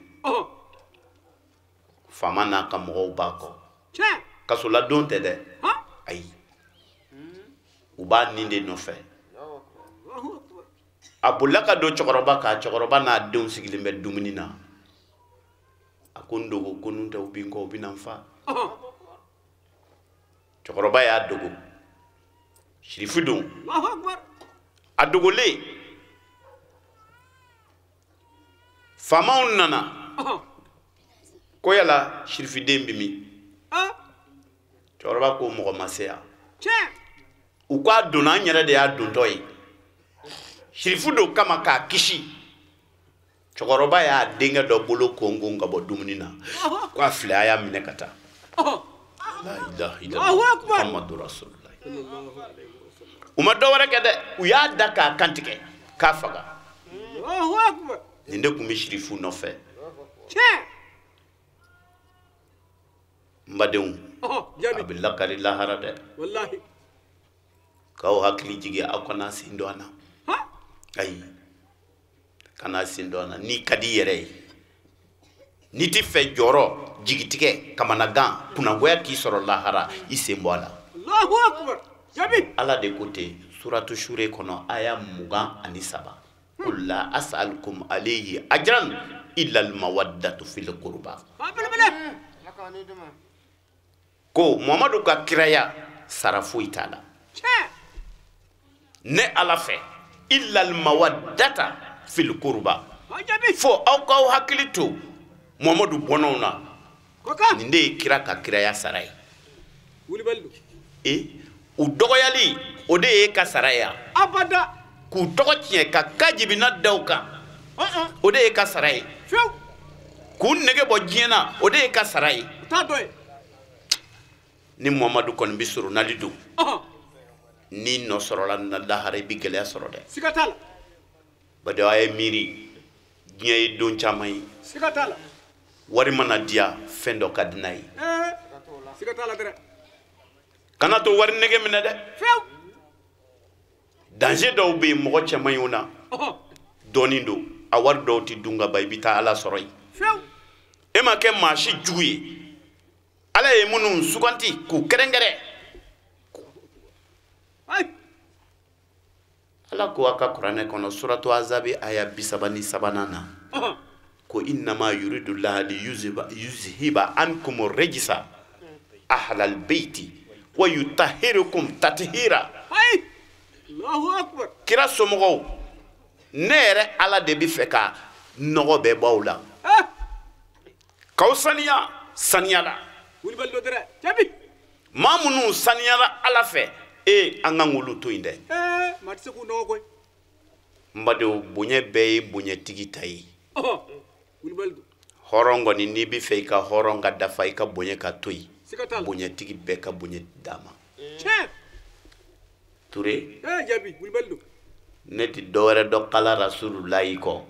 Faama n'a ka mɔgɔw b'a kɔ. Kasoladon tɛ dɛ, ayi, u b'a nin de nɔfɛ. A bolila ka don cɛkɔrɔba kan, cɛkɔrɔba n'a denw sigilen bɛ dumuni na. A ko n dogo, ko nun tɛ u bɛ n kɔ, u bɛ na n fa. Cɛkɔrɔba y'a dogo, sirifi don. A dogolen, faamaw nana ko yala sirifiden bɛ min? Cɛkɔrɔba ko mɔgɔ ma se yan. U k'a donna, an yɛrɛ de y'a dontɔ ye. Sirifu don kama k'a kisi. Cɛkɔrɔba y'a denkɛ dɔ bolo kongon ka bɔ dumuni na, k'a filɛ, a y'a minɛ ka taa. La ilaha illallah Muhammadu Rasulullah. U ma dɔ wɛrɛ kɛ dɛ, u y'a da k'a kantigɛ k'a faga. Nin de tun bɛ sirifu nɔfɛ. N badenw, a bɛ lakari lahara dɛ. K'aw hakili jigin, aw kana sen don a na. Ayi, kana sen don a na. N'i ka di i yɛrɛ ye, n'i ti fɛ jɔrɔ, jigitigɛ, kamanagan, kunnagoya k'i sɔrɔ lahara, i sen bɔ a la. Ala de ko ten suratu sure kɔnɔ, aya 23. Qul la as'alukum alayhi ajran illa al-mawaddatu fil qurba. Ko Muhammadu ka kiraya sara foyi t'a la. Ne Ala fɛ, illa al-mawaddata fil qurba. Fo aw k'aw hakili to Muhamadu bɔnnaw na. Nin de ye kira ka kiraya sara ye. E u dɔgɔyali o de ye ka sara ye. Abada. K'u tɔgɔ tiɲɛ ka kajibina da u kan, o de ye ka sara ye. K'u nege bɔ diɲɛ na, o de ye ka sara ye. Ni Muhamadu kɔni bɛ soronali don, ni nɔ sɔrɔla na lahara i bɛ gɛlɛya sɔrɔ dɛ. Siga t'a la. Badenw a ye miiri, diɲɛ ye don caman ye. Siga t'a la. Wari mana diya, fɛn dɔ ka di n'a ye. Siga t'a la dɛ. Kana to wari nege minɛ dɛ. Danger dɔw bɛ yen mɔgɔ cɛman ɲi na. Dɔɔnin don, a wari dɔw tɛ dun ka ban, i bɛ taa Ala sɔrɔ yen. E ma kɛ maa si jugu ye. Ala ye minnu suganti k'u kɛrɛnkɛrɛn. Ala ko a ka kuranɛ kɔnɔ suratu Azabi aya 33nan na. Ko innama yuridu llaha li yuzhiba ankum rijsa ahlal beyti wa yutahhirukum tathira. Allahu akbar. Kira somɔgɔw, ne yɛrɛ Ala de bɛ fɛ ka nɔgɔ bɛɛ bɔ aw la. K'aw saniya saniya la. Wulibali dɔ dɛrɛ. Jaabi. Maa minnu saniyara Ala fɛ, e an kan k'olu to yen dɛ. Maa tɛ se k'u nɔgɔ koyi. N badenw, bonya bɛɛ ye bonyatigi ta ye. Wulibali don. Hɔrɔn kɔni, n'i bɛ fɛ i ka hɔrɔn ka dafa, i ka bonya ka to yen. Siga t'a la. Bonyatigi bɛɛ ka bonya d'a ma. Tiɲɛ. Ture. Jaabi, wulibali don. Ne tɛ dɔwɛrɛ dɔn kala Rasululayi kɔ.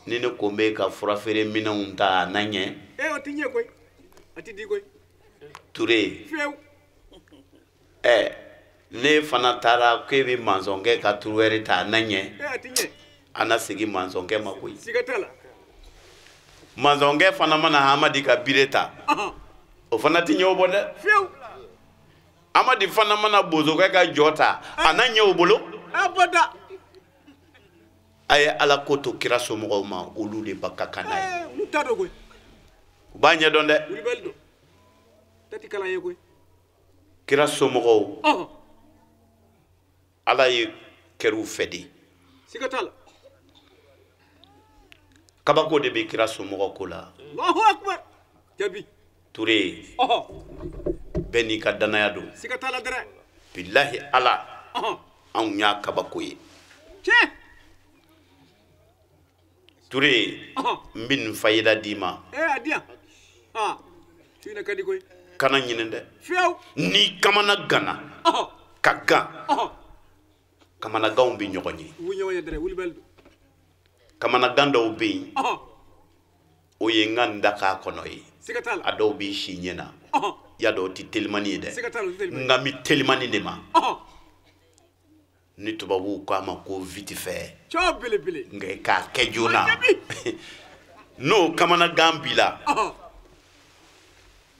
Ni ne ko n bɛ ka furafeere minɛnw ta, a na ɲɛ. O tɛ ɲɛ koyi. A tɛ di koyi. Ture. Fiyewu. Ne fana taara k'e bɛ mansɔnkɛ ka turuwɛri ta, a na ɲɛ. A tɛ ɲɛ. A na segin mansɔnkɛ ma koyi. Siga t'a la. Mansɔnkɛ fana mana Hamadi ka bire ta, o fana tɛ ɲɛ o bɔ dɛ. Fiyewu. Amadi fana mana bozokɛ ka jɔ ta, a na ɲɛ o bolo. Abada. A ye Ala ko to kira somɔgɔw ma, olu de ba ka kan n'a ye. Olu t'a dɔn koyi. U b'a ɲɛdɔn dɛ. Wulibali don. Tɛ kalan ye koyi. Kira somɔgɔw, Ala ye kɛr'u fɛ de. Siga t'a la. Kabako de bɛ kira somɔgɔw ko la. Allahu akbar. Jaabi. Ture. Bɛɛ n'i ka danaya don. Siga t'a la dɛrɛ. Bilahi Ala, anw y'a kabako ye. Tiɲɛ. Ture, n bɛ nin fayida d'i ma. A di yan. Su in na ka di koyi. Kana ɲinɛ dɛ. Fiyewu. N'i kamana ganna, ka gan, kamanaganw bɛ ɲɔgɔn ye. U bɛ ɲɔgɔn ye dɛrɛ, wulibali don. Kamanagan dɔw bɛ yen, o ye n ka n da k'a kɔnɔ ye. Siga t'a la. A dɔw b'i si ɲɛ na. Ya dɔw o tɛ telimani ye dɛ. Siga t'a la, o tɛ telimani. Nka n bɛ telimani de ma. Ni tubabuw k'a ma ko vite fait. Cɔ belebele. Nka k'a kɛ joona. N'o kamanagan b'i la,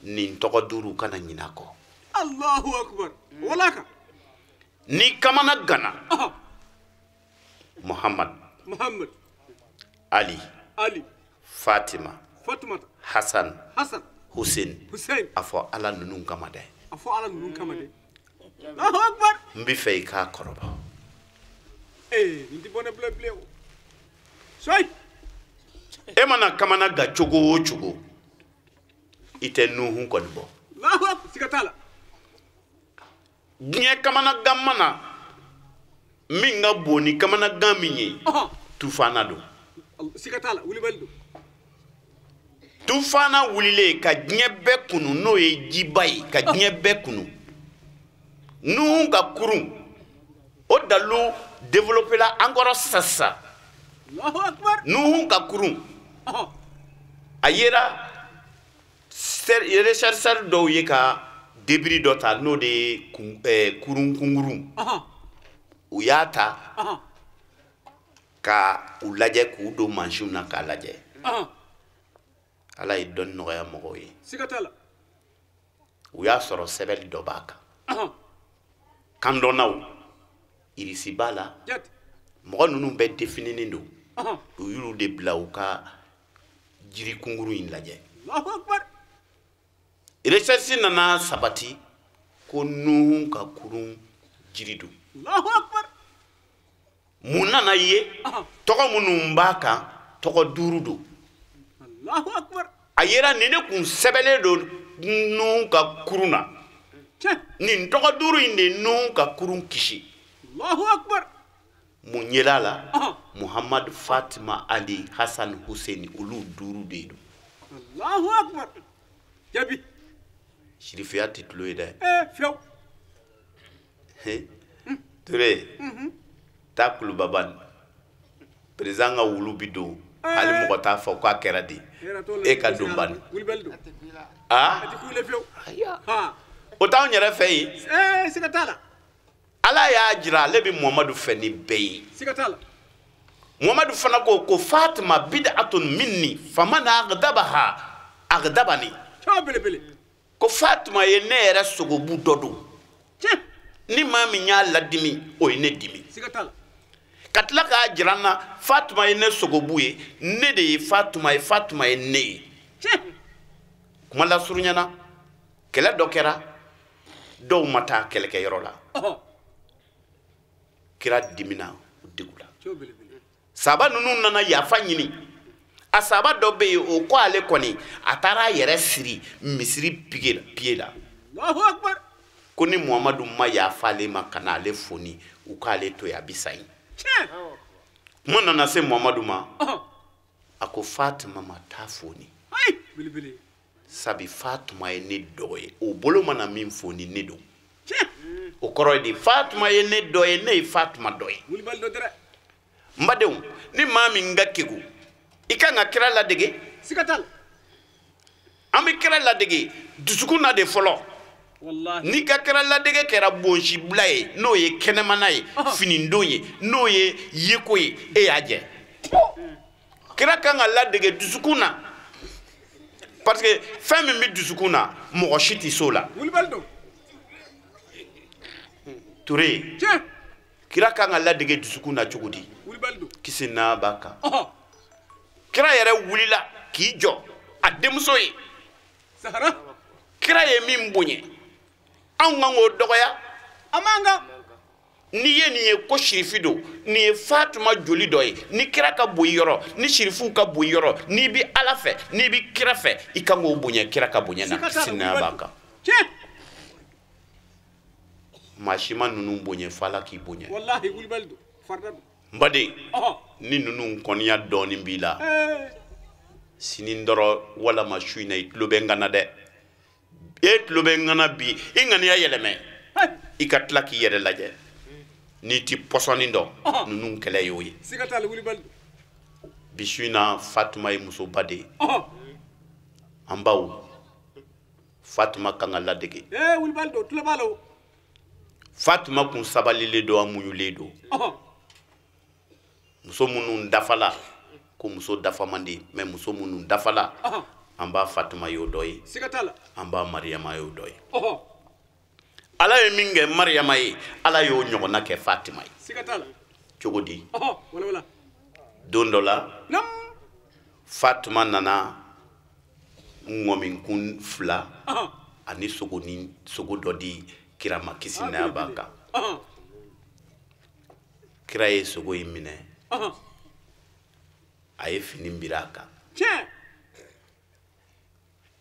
nin tɔgɔ duuru kana ɲinɛ a kɔ. Allahu akbar. Wala kan. Ni kamana ganna, Muhammad. Muhammad. Ali. Ali. Fatima. Fatimata. Hassan. Hassan. Hussein. Hussein. A fɔ Ala ninnu kama dɛ. A fɔ Ala ninnu kama dɛ. Allahu akbar. N bɛ fɛ i k'a kɔrɔbɔ. Nin tɛ bɔ ne bila bilen o. Soyi. E mana kamana gan cogo o cogo, i tɛ Nuhu kɔni bɔ. Allahu akbar. Siga t'a la. Diɲɛ kamanagan mana min ka bon ni kamanagan min ye, tufana don. Siga t'a la, wulibali don. Tufana wulilen ka diɲɛ bɛɛ kunu, n'o ye jiba ye, ka diɲɛ bɛɛ kunu. Nuhu ka kurun, o dalu développé la encore sisan. Allahu akbar. Nuhu ka kurun, a yera rechercheur dɔw ye ka débris dɔ ta, n'o de ye kurun kunkurun. U y'a ta ka u lajɛ, k'u don mansinw na k'a lajɛ. Ala ye dɔnni nɔgɔya mɔgɔw ye. Siga t'a la. U y'a sɔrɔ sɛbɛnni dɔ b'a kan. Kandɔnnaw, irisi b'a la. Mɔgɔ ninnu bɛɛ défininen don. U y'olu de bila u ka jiri kunkurun in lajɛ. Allahu akbar. Recherche nana sabati ko Nuhu ka kurun jiri don. Allahu akbar. Mun nana ye, tɔgɔ minnu b'a kan, Tɔgɔ 5 don. Allahu akbar. A yera nin de kun sɛbɛnlen don Nuhu ka kurun na. Nin tɔgɔ 5 in de Nuhu ka kurun kisi. Allahu akbar. Mun yela la? Muhammad, Fatima, Ali, Hassan, Hussein, olu 5 de don. Allahu akbar. Jaabi. Sirifiya tɛ tulo ye dɛ. Fiyewu. Ture. Taa Kulubaban. Président ka wulu bi don. Hali mɔgɔ t'a fɔ k'a kɛra di. E ka don bani. A tɛ kule fiyewu. O t'anw yɛrɛ fɛ yen. Siga t'a la. Ala y'a jira ale bɛ Muhamadu fɛ ni bɛɛ ye. Siga t'a la. Muhamadu fana ko ko Fatima bid'atun minni faman aghdabaha aghdabani. Belebele. Ko Fatima ye ne yɛrɛ sogobu dɔ don. Ni maa min y'a ladimi o ye ne dimi. Siga t'a la. Ka tila k'a jira n na Fatima ye ne sogobu ye, ne de ye Fatima ye, Fatima ye ne ye. Kuma lasurunya na, kɛlɛ dɔ kɛra, dɔw ma taa kɛlɛkɛyɔrɔ la. Kira dimina o degunna. Saba ninnu nana yafa ɲini. A saba dɔ bɛ yen o ko ale kɔni a taara a yɛrɛ siri misiri pied la. Allahu akbar. Ko ni Muhamadu ma yafa ale ma ka na ale foni, u k'ale to yen a bɛ sa yen. Kuma nana se Muhamadu ma, a ko Fatima ma taa foni. Sabi Fatima ye ne dɔ ye, o bolo mana min foni ne don. O kɔrɔ ye di, Fatima ye ne dɔ ye, ne ye Fatima dɔ ye. N badenw, ni maa min ka kegu, i kan ka kira ladege. Siga t'a la. An bɛ kira ladege dusukun na de fɔlɔ. N'i ka kira ladege kɛra bonsibila ye, n'o ye kɛnɛmana ye, finidon ye, n'o ye yeko ye, e y'a jɛ. Kira kan ka ladege dusukun na. Parce que fɛn min bɛ dusukun na, mɔgɔ si tɛ s'o la. Ture, kira kan ka ladege dusukun na cogo di? Kisi n'a b'a kan. Kira yɛrɛ wulila k'i jɔ a denmuso ye. Kira ye min bonya, anw kan k'o dɔgɔya. A man kan. N'i ye nin ye ko sirifi don, nin ye Fatima joli dɔ ye, ni kira ka bon i yɔrɔ, ni sirifuw ka bon i yɔrɔ, n'i bɛ Ala fɛ, n'i bɛ kira fɛ, i kan k'o bonya kira ka bonya na, kisi n'a b'a kan. Maa si ma ninnu bonya fo Ala k'i bonya. Walahi wulibali don, farida don. N baden, ni ninnu kɔniya dɔɔnin b'i la, sini dɔrɔn walama su in na i tulo bɛ n kan na dɛ. E tulo bɛ n kan na bi, i ŋaniya yɛlɛmɛ, i ka tila k'i yɛrɛ lajɛ. N'i ti pɔsɔni dɔn, ninnu kɛlɛ y'o ye. Siga t'a la, wulibali don. Bi su in na Fatima ye musoba de ye. An baw, Fatima kan ka ladege. Wulibali don, tulo b'a la o. Fatima kun sabalilen don, a muɲulen don. Muso minnu dafala, ko muso dafa man di, mais muso minnu dafala, an b'a Fatima y'o dɔ ye. Siga t'a la. An b'a Mariyama y'o dɔ ye. Ala ye min kɛ Mariyama ye, Ala y'o ɲɔgɔnna kɛ Fatima ye. Siga t'a la. Cogo di? Don dɔ la, Fatima nana ŋɔminkun 2 ani sogo dɔ di kira ma, kisi n'a b'a kan. Kira ye sogo in minɛ, a ye fini biri a kan.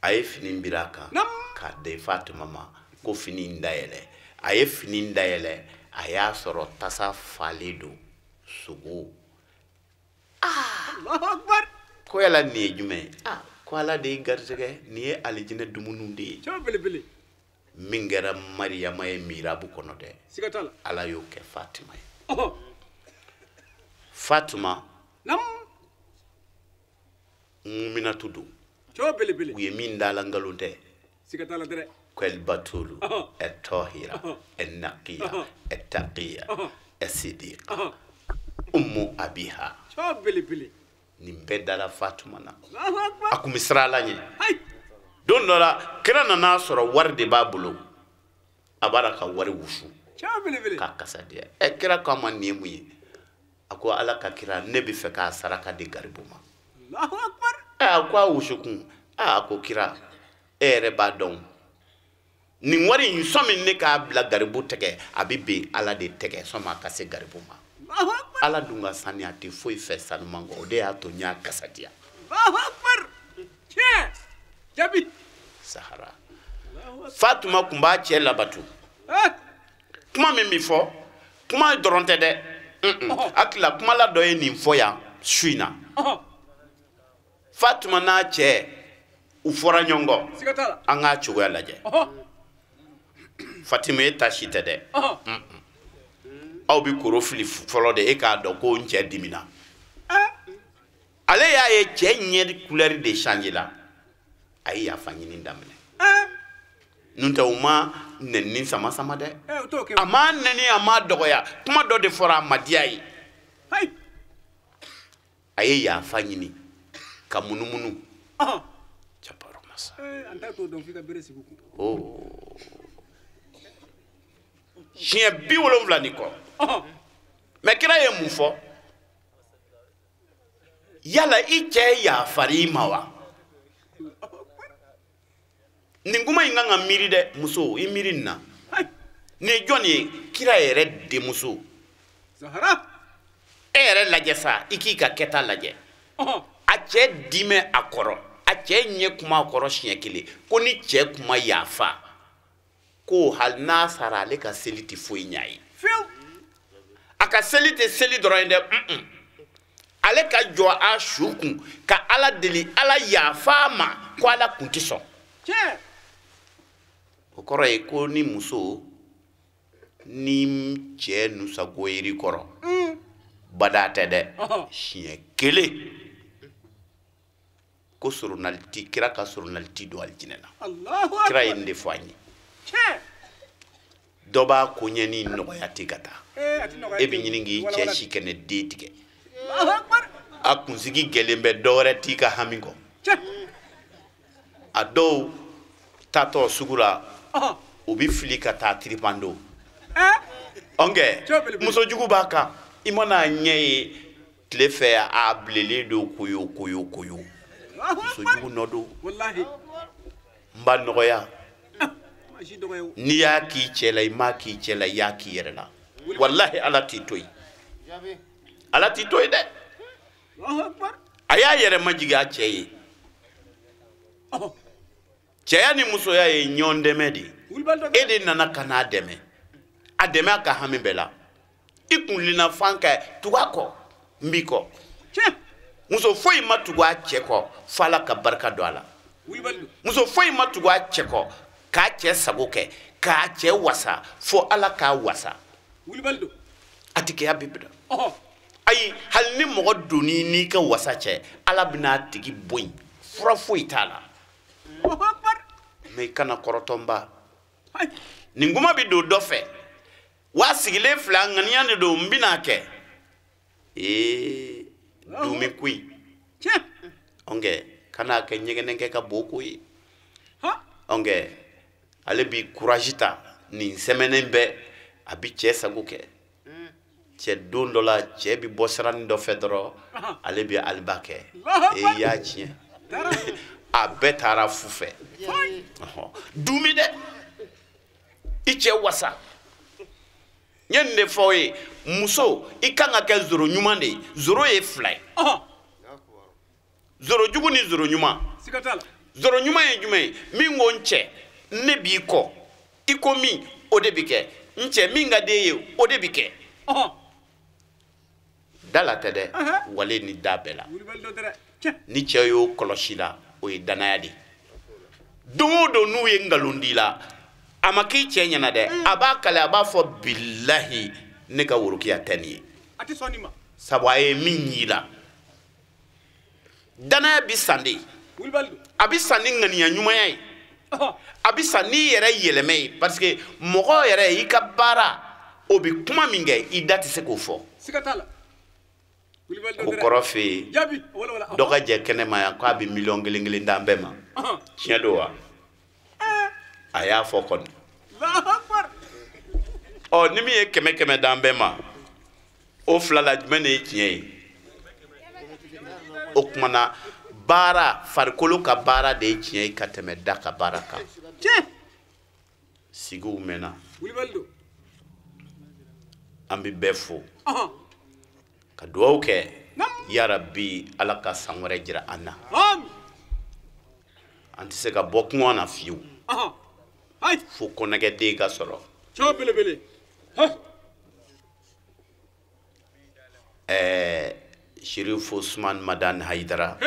A ye fini biri a kan k'a di Fatima ma ko fini in dayɛlɛ. A ye fini in dayɛlɛ, a y'a sɔrɔ tasa falen don sogo. Ko yala nin ye jumɛn ye? Ko Ala de y'i garisɛgɛ, nin ye alijinɛ dumuniw de ye. Min kɛra Mariyama ye mirabu kɔnɔ dɛ, Ala y'o kɛ Fatima ye. Fatima muminatu don. U ye min da la nkalon tɛ. Kɛlibatulu, ɛtɔhira, ɛnakiya, ɛtakiya, ɛsidiqa, umu abiha. Nin bɛɛ dara Fatima na. A kun bɛ siran Ala ɲɛ. Don dɔ la, kira nana sɔrɔ wari de b'a bolo, a b'a la ka wari wusu k'a kasa diya. Kira k'a ma nin ye mun ye? A ko Ala ka kira, ne bɛ fɛ k'a saraka di garibu ma. A ko a wusukun. A ko kira, e yɛrɛ b'a dɔn nin wari in sɔmi ne k'a bila garibu tɛgɛ, a bɛ ben Ala de tɛgɛ sɔmi a ka se garibu ma. Ala dun ka saniya tɛ foyi fɛ sanuman kɔ, o de y'a to n y'a kasa diya. Sahara. Fatuma kun b'a cɛ labatu. Kuma min bɛ fɔ, kuma dɔrɔn tɛ dɛ. Hakili kuma la dɔ ye nin fɔ yan su in na. Fatuma n'a cɛ u fɔra ɲɔgɔn kɔ. An k'a cogoya lajɛ. Fatima e ta si tɛ dɛ. Aw bɛ koro fili fɔlɔ de, e k'a dɔn ko n cɛ dimina. Ale y'a ye cɛ ɲɛ couleur de change la. A ye yafa ɲini daminɛ. N'o tɛ u ma nɛni sama sama dɛ. A ma nɛni, a ma dɔgɔya. Kuma dɔ de fɔra a ma diya ye. A ye yafa ɲini ka munumunu. Jabaru masa. Oh. Siɲɛ 70 ni kɔ. Mɛ kira ye mun fɔ? Yala i cɛ yafara i ma wa? Nin kuma in kan ka miiri dɛ, muso, i miiri nin na. Nin ye jɔn ye? Kira yɛrɛ denmuso. E yɛrɛ lajɛ sa, i k'i ka kɛta lajɛ. A cɛ dimɛ a kɔrɔ, a cɛ ɲɛ kuma a kɔrɔ siɲɛ kelen, ko ni cɛ kuma yafa, ko hali n'a sara ale ka seli tɛ foyi ɲɛ a ye. A ka seli tɛ seli dɔrɔn ye dɛ. Ale ka jɔ a su kun ka Ala deli, Ala yafa a ma, ko Ala kun tɛ sɔn. O kɔrɔ ye ko ni muso ni cɛ nusago yiri kɔrɔ, bada tɛ dɛ, siɲɛ kelen ko soronaliti, kira ka soronaliti don alijinɛ na. Kira ye nin de fɔ an ye. Dɔ b'a koɲɛ ni nɔgɔya ten ka taa. E bɛ ɲini k'i cɛ si kɛnɛ den tigɛ. A kunsigi gɛlɛn bɛ, dɔ wɛrɛ t'i ka hami kɔ. A dɔw taatɔ sugu la, u bɛ fili ka taa tiripando. Ɔnkɛ, musojugu b'a kan, i mana ɲɛ ye tile fɛ a bilenlen don koyo koyo koyo. Musojugu nɔ don. N b'a nɔgɔya. N'i y'a k'i cɛ la, i m'a k'i cɛ la, i y'a k'i yɛrɛ la. Walahi Ala t'i to yen. Ala t'i to yen dɛ. A y'a yɛrɛ majigin a cɛ ye. Cɛya ni musoya ye ɲɔgɔn dɛmɛ de ye. E de nana ka n'a dɛmɛ. A dɛmɛ a ka hami bɛɛ la. I kunlina fan kɛ, tugu a kɔ, n b'i kɔ. Muso foyi ma tugu a cɛ kɔ fo Ala ka barika don a la. Muso foyi ma tugu a cɛ kɔ k'a cɛ sago kɛ, k'a cɛ wasa fo Ala k'a wasa. A tigiya bɛ bila. Ayi, hali ni mɔgɔ donn'i n'i ka wasa cɛ, Ala bɛna a tigi bɔ yen. Fura foyi t'a la. Mɛ i kana kɔrɔtɔ n ba. Nin kuma bɛ don dɔ fɛ. Wa sigilen fila ŋaniya de don, n bɛna kɛ. Ee, dumi koyi. Ɔnkɛ, kan'a kɛ ɲɛgɛnɛkɛ ka bo ko ye. Ɔnkɛ, ale bi courage ta nin semaine bɛɛ, a bi cɛ sago kɛ. Cɛ don dɔ la, cɛ bi bɔ siranin dɔ fɛ dɔrɔn, ale bi aliba kɛ. Ee, i y'a tiɲɛ. A bɛɛ taara fu fɛ. Dumi dɛ. I cɛ wasa. N ye nin de fɔ aw ye, muso, i kan ka kɛ zoro ɲuman de ye. Zoro ye fila ye. Zoro jugu ni zoro ɲuman. Zoro ɲuman ye jumɛn ye? Min ko n cɛ, ne b'i kɔ. I ko min, o de bi kɛ. N cɛ, min ka di e ye, o de bi kɛ. Da la tɛ dɛ, wale ni da bɛɛ la. Ni cɛ y'o kɔlɔsi la, o ye danaya de ye. Don o don n'u ye nkalon di la, a ma k'i cɛ ɲɛna dɛ, a b'a kale, a b'a fɔ bilahi ne ka worokiya tɛ nin ye. Sabu a ye min y'i la. Danaya bi san de. A bi san ni ŋaniya ɲumanya ye. A bi san n'i yɛrɛ yɛlɛmɛ ye, parce que mɔgɔ yɛrɛ i ka baara o bi kuma min kɛ i da tɛ se k'o fɔ. O kɔrɔ fɛ yen, dɔ ka jɛ kɛnɛma yan k'a bɛ miliyɔn kelen kelen d'an bɛɛ ma. Tiɲɛ don wa? A y'a fɔ kɔni. Ɔ, ni min ye 100 100 d'an bɛɛ ma, o fila la jumɛn de ye tiɲɛ ye? O tuma na baara, farikolo ka baara de ye tiɲɛ ye ka tɛmɛ da ka baara kan. Sigiw mɛnna. An bɛ bɛɛ fo. Ka dugawu kɛ yarabi Ala ka san wɛrɛ jira an na. An tɛ se ka bɔ kungo na fiyewu. Fo kɔnɛgɛden ka sɔrɔ. Chérif Ousmane Madani Haïdara.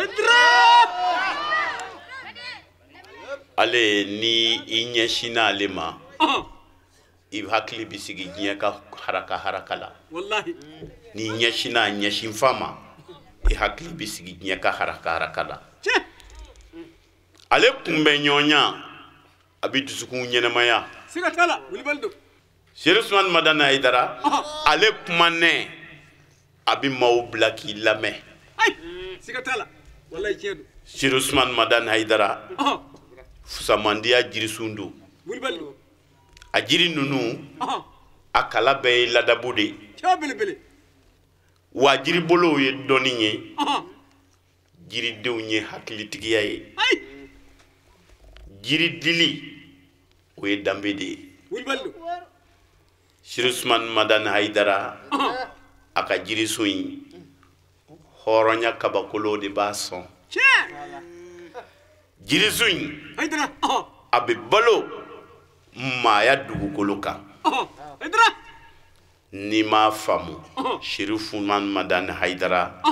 Ale ni i ɲɛsinna ale ma, i hakili bɛ sigi diɲɛ ka haraka haraka la. N'i ɲɛsinna a ɲɛsinfa ma, i hakili bɛ sigi diɲɛ ka haraka haraka la. Ale kunbɛ ɲɔgɔnya, a bɛ dusukun ɲɛnɛmaya. Chérif Ousmane Madani Haïdara, ale kumanɛ, a bɛ maaw bila k'i lamɛn. Chérif Ousmane Madani Haïdara, fusamandiya jirisun don. A jiri ninnu, a kala bɛɛ ye ladabu de ye. Wa jiribolow ye dɔnni ye, jiridenw ye hakilitigiya ye. Jiridili, o ye danbe de ye. Chérif Ousmane Madani Haïdara, a ka jirisun in, hɔrɔnya kabakolo de b'a sɔn. Jirisun in, a bɛ balo maaya dugukolo kan. N'i m'a faamu, Chérif Ousmane Madani Haïdara,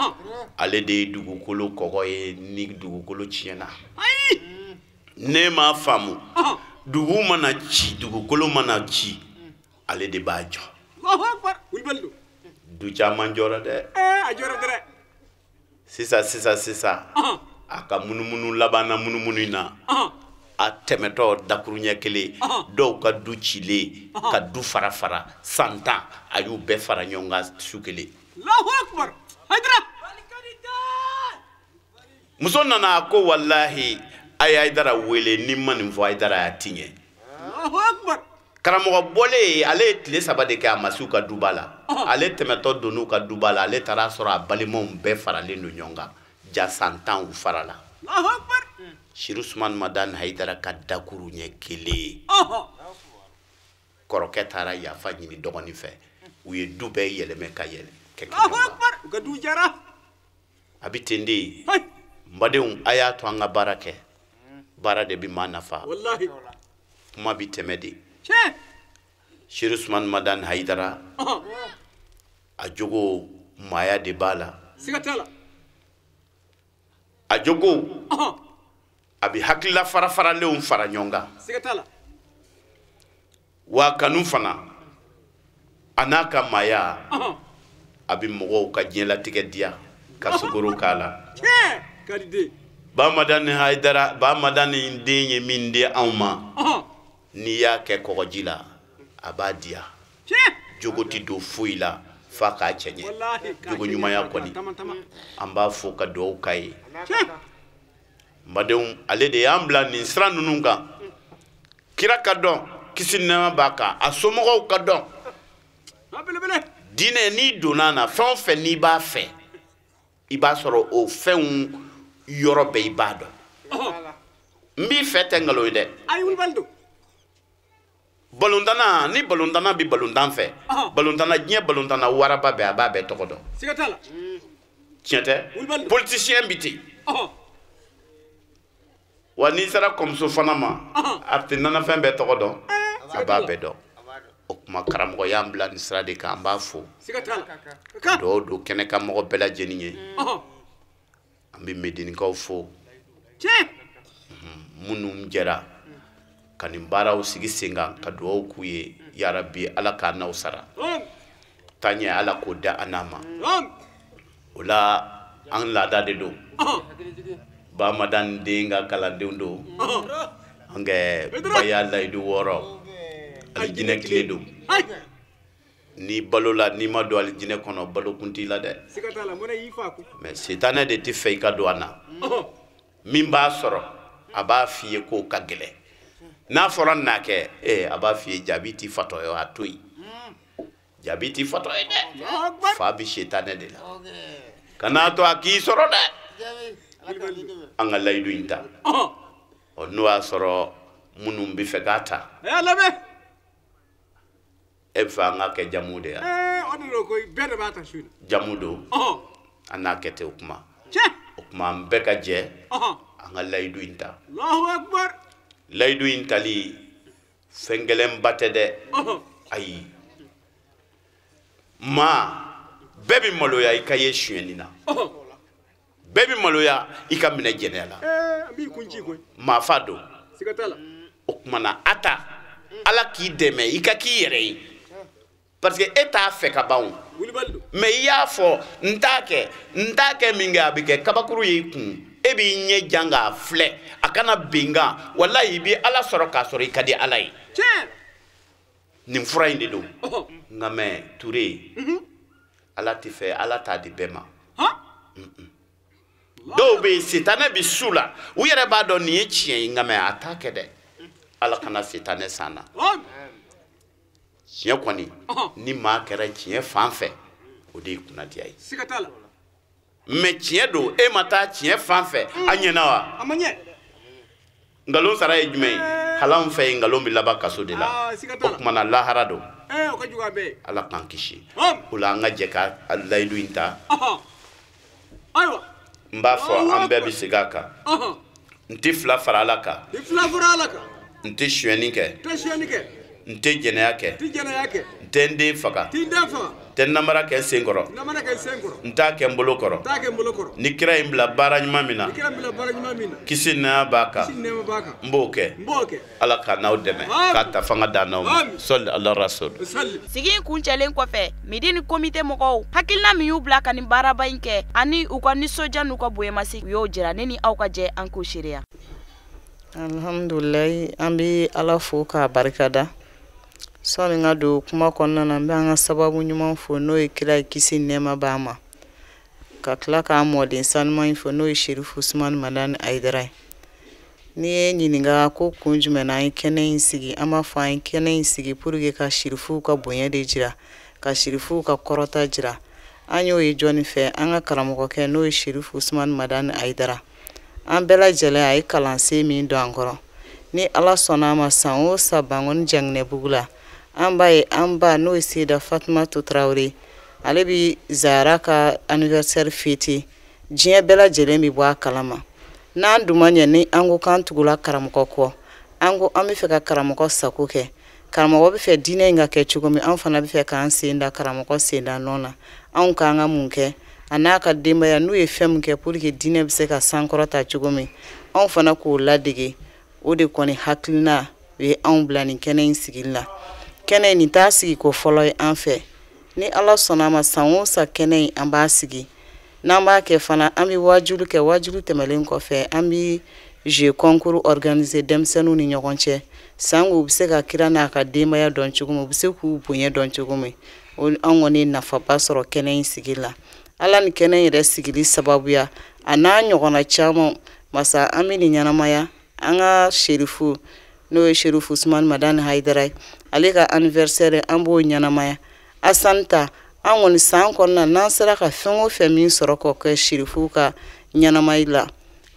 ale de ye dugukolo kɔgɔ ye ni dugukolo tiɲɛna. Ne m'a faamu, dugu mana ci, dugukolo mana ci, ale de b'a jɔ. Du caman jɔra dɛ. Sisan sisan sisan, a ka munumunu laban na munumunu in na, a tɛmɛtɔ dakuruɲɛ kelen, dɔw ka du cilen, ka du fara fara 100, a y'u bɛɛ fara ɲɔgɔn kan su kelen. Muso nana a ko walahi, a ye Haïdara wele, ni ma nin fɔ Haïdara y'a tiɲɛ. Karamɔgɔ bɔlen, ale ye tile 3 de kɛ a ma s'u ka duba la. Ale tɛmɛtɔ donn'u ka duba la, ale taara sɔrɔ a balimaw bɛɛ faralen don ɲɔgɔn kan. Ja 10 u farala. Chérif Ousmane Madani Haïdara ka dakuru ɲɛ kelen. Kɔrɔkɛ taara yafa ɲini dɔgɔnin fɛ. U ye du bɛɛ yɛlɛmɛ ka yɛlɛ. A bɛ ten de. N badenw, a y'a to an ka baara kɛ. Baara de bɛ maa nafa. Kuma bɛ tɛmɛ de. Chérif Ousmane Madani Haïdara, a jogo maaya de b'a la. A jogo, a bɛ hakilila fara faralenw fara ɲɔgɔn kan. Wa kanu fana, a n'a ka maaya, a bɛ mɔgɔw ka diɲɛlatigɛ diya ka sukaro k'a la. Ba Madani Haïdara, Ba Madani den ye min di anw ma, n'i y'a kɛ kɔgɔji la, a b'a diya. Jogo tɛ don foyi la f'a k'a cɛ ɲɛ. Jogo ɲumanya kɔni, an b'a fo ka dugawu k'a ye. N badenw, ale de y'an bila nin sira ninnu kan. Kira ka dɔn, kisi ni nɛɛma b'a kan, a somɔgɔw ka dɔn. Diinɛ, n'i donna a na, fɛn o fɛn n'i b'a fɛ, i b'a sɔrɔ o fɛnw yɔrɔ bɛɛ i b'a dɔn. N b'i fɛ tɛ nkalon ye dɛ. Balontanna, ni balontanna bɛ balontan fɛ, balontanna diɲɛ balontanna waraba bɛɛ, a b'a bɛɛ tɔgɔ dɔn. Tiɲɛ tɛ? Politicien bi ten. Wa n'i sera kɔmuso fana ma, a tɛ nanafɛn bɛɛ tɔgɔ dɔn, a b'a bɛɛ dɔn. O tuma karamɔgɔ y'an bila nin sira de kan, an b'a fo. Dɔw don kɛnɛ kan mɔgɔ bɛɛ lajɛlen ye. An bɛ Medinikaw fo. Minnu jɛra ka nin baaraw sigi sen kan, ka dugawu k'u ye, yarabi Ala k'a n'aw sara. Taaɲɛ Ala k'o da an n'a ma. O la an laada de don. Ba Madani den ka kalandenw don. An kɛ baya layidu 6, alijinɛ tile don. Ni balo la, n'i ma don alijinɛ kɔnɔ, balo kun t'i la dɛ. Mais sitanɛ de tɛ fɛ i ka don a na. Min b'a sɔrɔ, a b'a f'i ye k'o ka gɛlɛn. N'a fɔra n'a kɛ, a b'a f'i ye jaabi t'i fatɔ ye, a to yen. Jaabi t'i fatɔ ye dɛ. Fa bɛ sitanɛ de la. Kan'a to a k'i sɔrɔ dɛ. An ka layidu in ta. Ɔ n'o y'a sɔrɔ minnu bɛ fɛ k'a ta. E bɛ fɛ an ka kɛ jamu de ye. Jamu don. An n'a kɛ ten o kuma. O kuma an bɛɛ ka jɛ an ka layidu in ta. Layidu in tali fɛn gɛlɛnba tɛ dɛ. Ayi. Maa bɛɛ bɛ maloya i ka ye sonyɛni na. Bɛɛ bɛ maloya i ka minɛ jɛnɛya la. Maa fa don. O kuma na a ta Ala k'i dɛmɛ i ka k'i yɛrɛ ye. Parce que e t'a fɛ ka ban o. Mais i y'a fɔ n t'a kɛ n t'a kɛ min kɛ a bɛ kɛ kabakuru y'i kun. E b'i ɲɛ jan k'a filɛ a kana bin kan walayi i bɛ Ala sɔrɔ k'a sɔrɔ i ka di Ala ye. Nin fura in de don. Nka mais Ture Ala tɛ fɛ Ala t'a di bɛɛ ma. Dɔw bɛ yen sitanɛ bɛ su la u yɛrɛ b'a dɔn nin ye tiɲɛ ye nka mais a t'a kɛ dɛ. Ala kana sitanɛ san na. Tiɲɛ kɔni ni maa kɛra tiɲɛ fan fɛ o de ye kunnadiya ye. Mais tiɲɛ don e ma taa tiɲɛ fan fɛ a ɲɛna wa? A ma ɲɛ. Nkalon sara ye jumɛn ye? Hali anw fɛ yen nkalon bɛ laban kaso de la. O tuma na lahara don. O ka jugu a bɛɛ ye. Ala k'an kisi. O la an ka jɛ ka layidu in ta. Ayiwa. N b'a fɔ an bɛɛ bɛ segin a kan. N tɛ fila fara Ala kan. N tɛ fila fara Ala kan. N tɛ sonyɛni kɛ. N tɛ sonyɛni kɛ. N tɛ jɛnɛya kɛ. N tɛ jɛnɛya kɛ. N tɛ n den faga. N tɛ n den faga. N tɛ namara kɛ n sen kɔrɔ. Namara kɛ n sen kɔrɔ. N t'a kɛ n bolo kɔrɔ. N t'a kɛ n bolo kɔrɔ. Ni kira ye n bila baara ɲuman min na. Ni kira ye n bila baara ɲuman min na. Kisi ni nɛɛma b'a kan. Kisi ni nɛɛma b'a kan. N b'o kɛ. N b'o kɛ. Ala ka n'aw dɛmɛ. K'a ta fanga d'an n'aw ma. Sɔli ala rasul. Sigi in kuncɛlen kɔfɛ Midini komite mɔgɔw hakilina min y'u bila ka nin baaraba in kɛ ani u ka nisɔndiya n'u ka bonyamasegin u y'o jira ne ni aw ka jɛ an k'o seereya. Alhamdulilayi an bɛ Ala fo k'a barikada. Sɔɔni n ka don kuma kɔnɔna na n bɛ an ka sababu ɲuman fo n'o ye kira ye kisi ni nɛɛma b'a ma ka tila k'an mɔden sanuman in fo n'o ye Serifu Usumani Madani Hayidara ye. N'i ye ɲininka ko kun jumɛn na an ye kɛnɛ in sigi an b'a fɔ an ye kɛnɛ in sigi pour que ka Serifuw ka bonya de jira ka Serifuw ka kɔrɔta jira. An y'o ye jɔnni fɛ an ka karamɔgɔkɛ n'o ye Serifu Usumani Madani Hayidara. An bɛɛ lajɛlen a ye kalansen min don an kɔrɔ ni Ala sɔnna a ma san o san Bankɔni Janginɛbugu la an b'a ye an ba n'o ye Seyida Fatumata Tarawele ale bɛ Zahara ka anniversaire fêter diɲɛ bɛɛ lajɛlen bɛ bɔ a kalama n'an dun ma ɲɛ ni an ko k'an tugula karamɔgɔ kɔ an ko an bɛ fɛ ka karamɔgɔ sago kɛ karamɔgɔ bɛ fɛ diinɛ in ka kɛ cogo min an fana bɛ fɛ k'an sen da karamɔgɔ sen da nɔ na anw k'an ka mun kɛ a n'a ka denbaya n'u ye fɛn min kɛ pour que diinɛ bɛ se ka sankɔrɔta cogo min anw fana k'o ladege o de kɔni hakilina ye anw bila nin kɛnɛ in sigili la. Kɛnɛ nin t'a sigi ko fɔlɔ ye an fɛ ni Ala sɔnna a ma san o san kɛnɛ in an b'a sigi n'an b'a kɛ fana an bɛ waajulu kɛ waajulu tɛmɛlen kɔfɛ an bɛ jeu concours organiser denmisɛnninw ni ɲɔgɔn cɛ sango u bɛ se ka kira n'a ka denbaya dɔn cogo min u bɛ se k'u bonya dɔn cogo min an kɔni ye nafaba sɔrɔ kɛnɛ in sigi la. Ala ni kɛnɛ yɛrɛ sigili sababuya a n'a ɲɔgɔnna caman masa an bɛ nin ɲɛnamaya an ka Serifu n'o ye Serifu Usumani Madani Hayidara ye ale ka anniversaire an b'o ɲɛnamaya Asani ta an kɔni san kɔnɔna n'an sera ka fɛn o fɛn min sɔrɔ k'o kɛ Serifu ka ɲɛnamaya la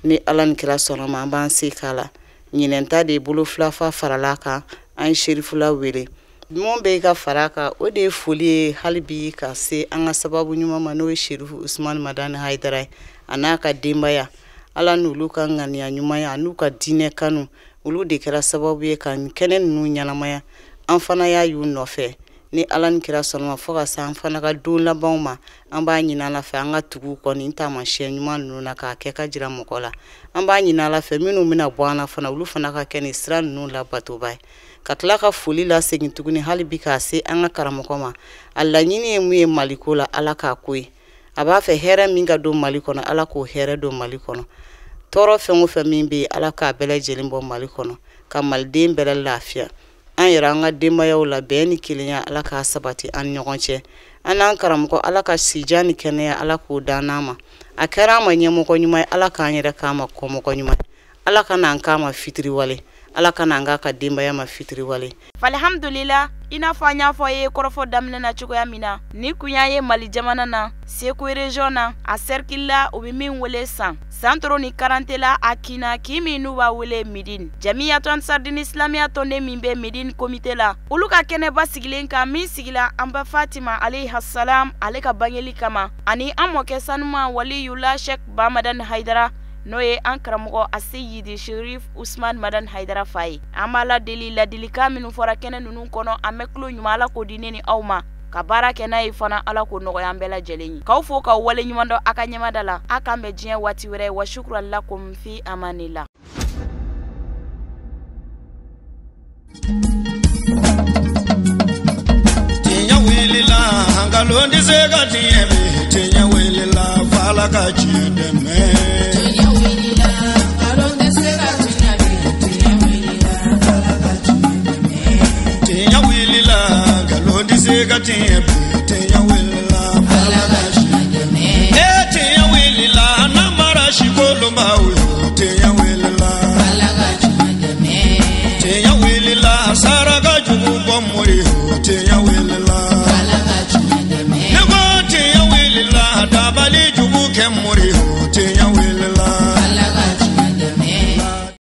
ni Ala ni kira sɔnna ma an b'an se k'a la ɲinɛn ta de ye bolo fila fa farala kan an ye Serifula wele. Mun bɛ ka fara kan o de ye foli ye hali bi ka se an ka sababu ɲuman ma n'o ye Serifu Usumani Madani Hayidara ye a n'a ka denbaya Ala n'olu ka ŋaniya ɲumanya a n'u ka diinɛ kanu olu de kɛra sababu ye ka nin kɛnɛ ninnu ɲɛnamaya an fana y'a y'u nɔfɛ ni Ala ni kira sɔnna ma fo ka se an fana ka don labanw ma an b'a ɲini Ala fɛ an ka tugu kɔ nin taamasiyɛn ɲuman ninnu na k'a kɛ ka jira mɔgɔ la an b'a ɲini Ala fɛ minnu bɛna bɔ an na fana olu fana ka kɛ nin sira ninnu labatoba ye. Ka tila ka foli lasegin tuguni hali bi k'a se an ka karamɔgɔ ma a laɲini ye mun ye Maliko la Ala k'a ko ye a b'a fɛ hɛrɛ min ka don Mali kɔnɔ Ala k'o hɛrɛ don Mali kɔnɔ tɔɔrɔ fɛn o fɛn min bɛ yen Ala k'a bɛɛ lajɛlen bɔ Mali kɔnɔ ka maliden bɛɛ lafiya an yɛrɛ an ka denbayaw la bɛn ni kelenya Ala k'a sabati an ni ɲɔgɔn cɛ an n'an karamɔgɔ Ala ka sijan ni kɛnɛya Ala k'o d'an n'a ma a kɛra an ma ɲɛmɔgɔ ɲuman ye Ala k'an yɛrɛ k'an ma kɔmɔgɔ ɲuman ye Ala ka n'an k'an ma fitiriwale. Ala ka n'an k'a ka denbaya ma fitiriwale. Alhamdulila, i n'a fɔ an y'a fɔ a ye kɔrɔfɔ daminɛ na cogoya min na, ni kun y'a ye Mali jamana na, Segu région na, a cercle la, u bɛ min wele San Santoro ni Karantela, a kinna kin min n'u b'a wele Midine. Jamiyatu Ansardini Islamiya tɔnden min bɛ Midine comité la, olu ka kɛnɛba sigilen kan min sigila an ba Fatima alayhi salam ale ka bangeli kama, ani an mɔkɛ sanuma Waliyula Sheikh Bamadan Haidara, n'o ye an karamɔgɔ Aseyidi Sherif Usman Madan Haidara fa ye. An b'a la deli ladilikan minnu fɔra kɛnɛ ninnu kɔnɔ, an bɛ tulo ɲuman Ala k'o di ne ni aw ma ka baara kɛ n'a ye fana, Ala k'o nɔgɔya an bɛɛ lajɛlen ye. K'aw fo k'aw wale ɲuman dɔn a ka ɲɛmada la. A k'an bɛn diɲɛ waati wɛrɛ. Wa shukran lakum fi amanillah. Tiɲɛ wulila, nkalon tɛ se ka tiɲɛ bi. Tiɲɛ wulila, f'Ala ka tiɲɛ dɛmɛ. Tiɲɛ wulila, nkalon tɛ se ka tiɲɛ bi. Tiɲɛ wulila, f'Ala ka tiɲɛ dɛmɛ. Tiɲɛ wulila, nkalon tɛ se ka tiɲɛ bi.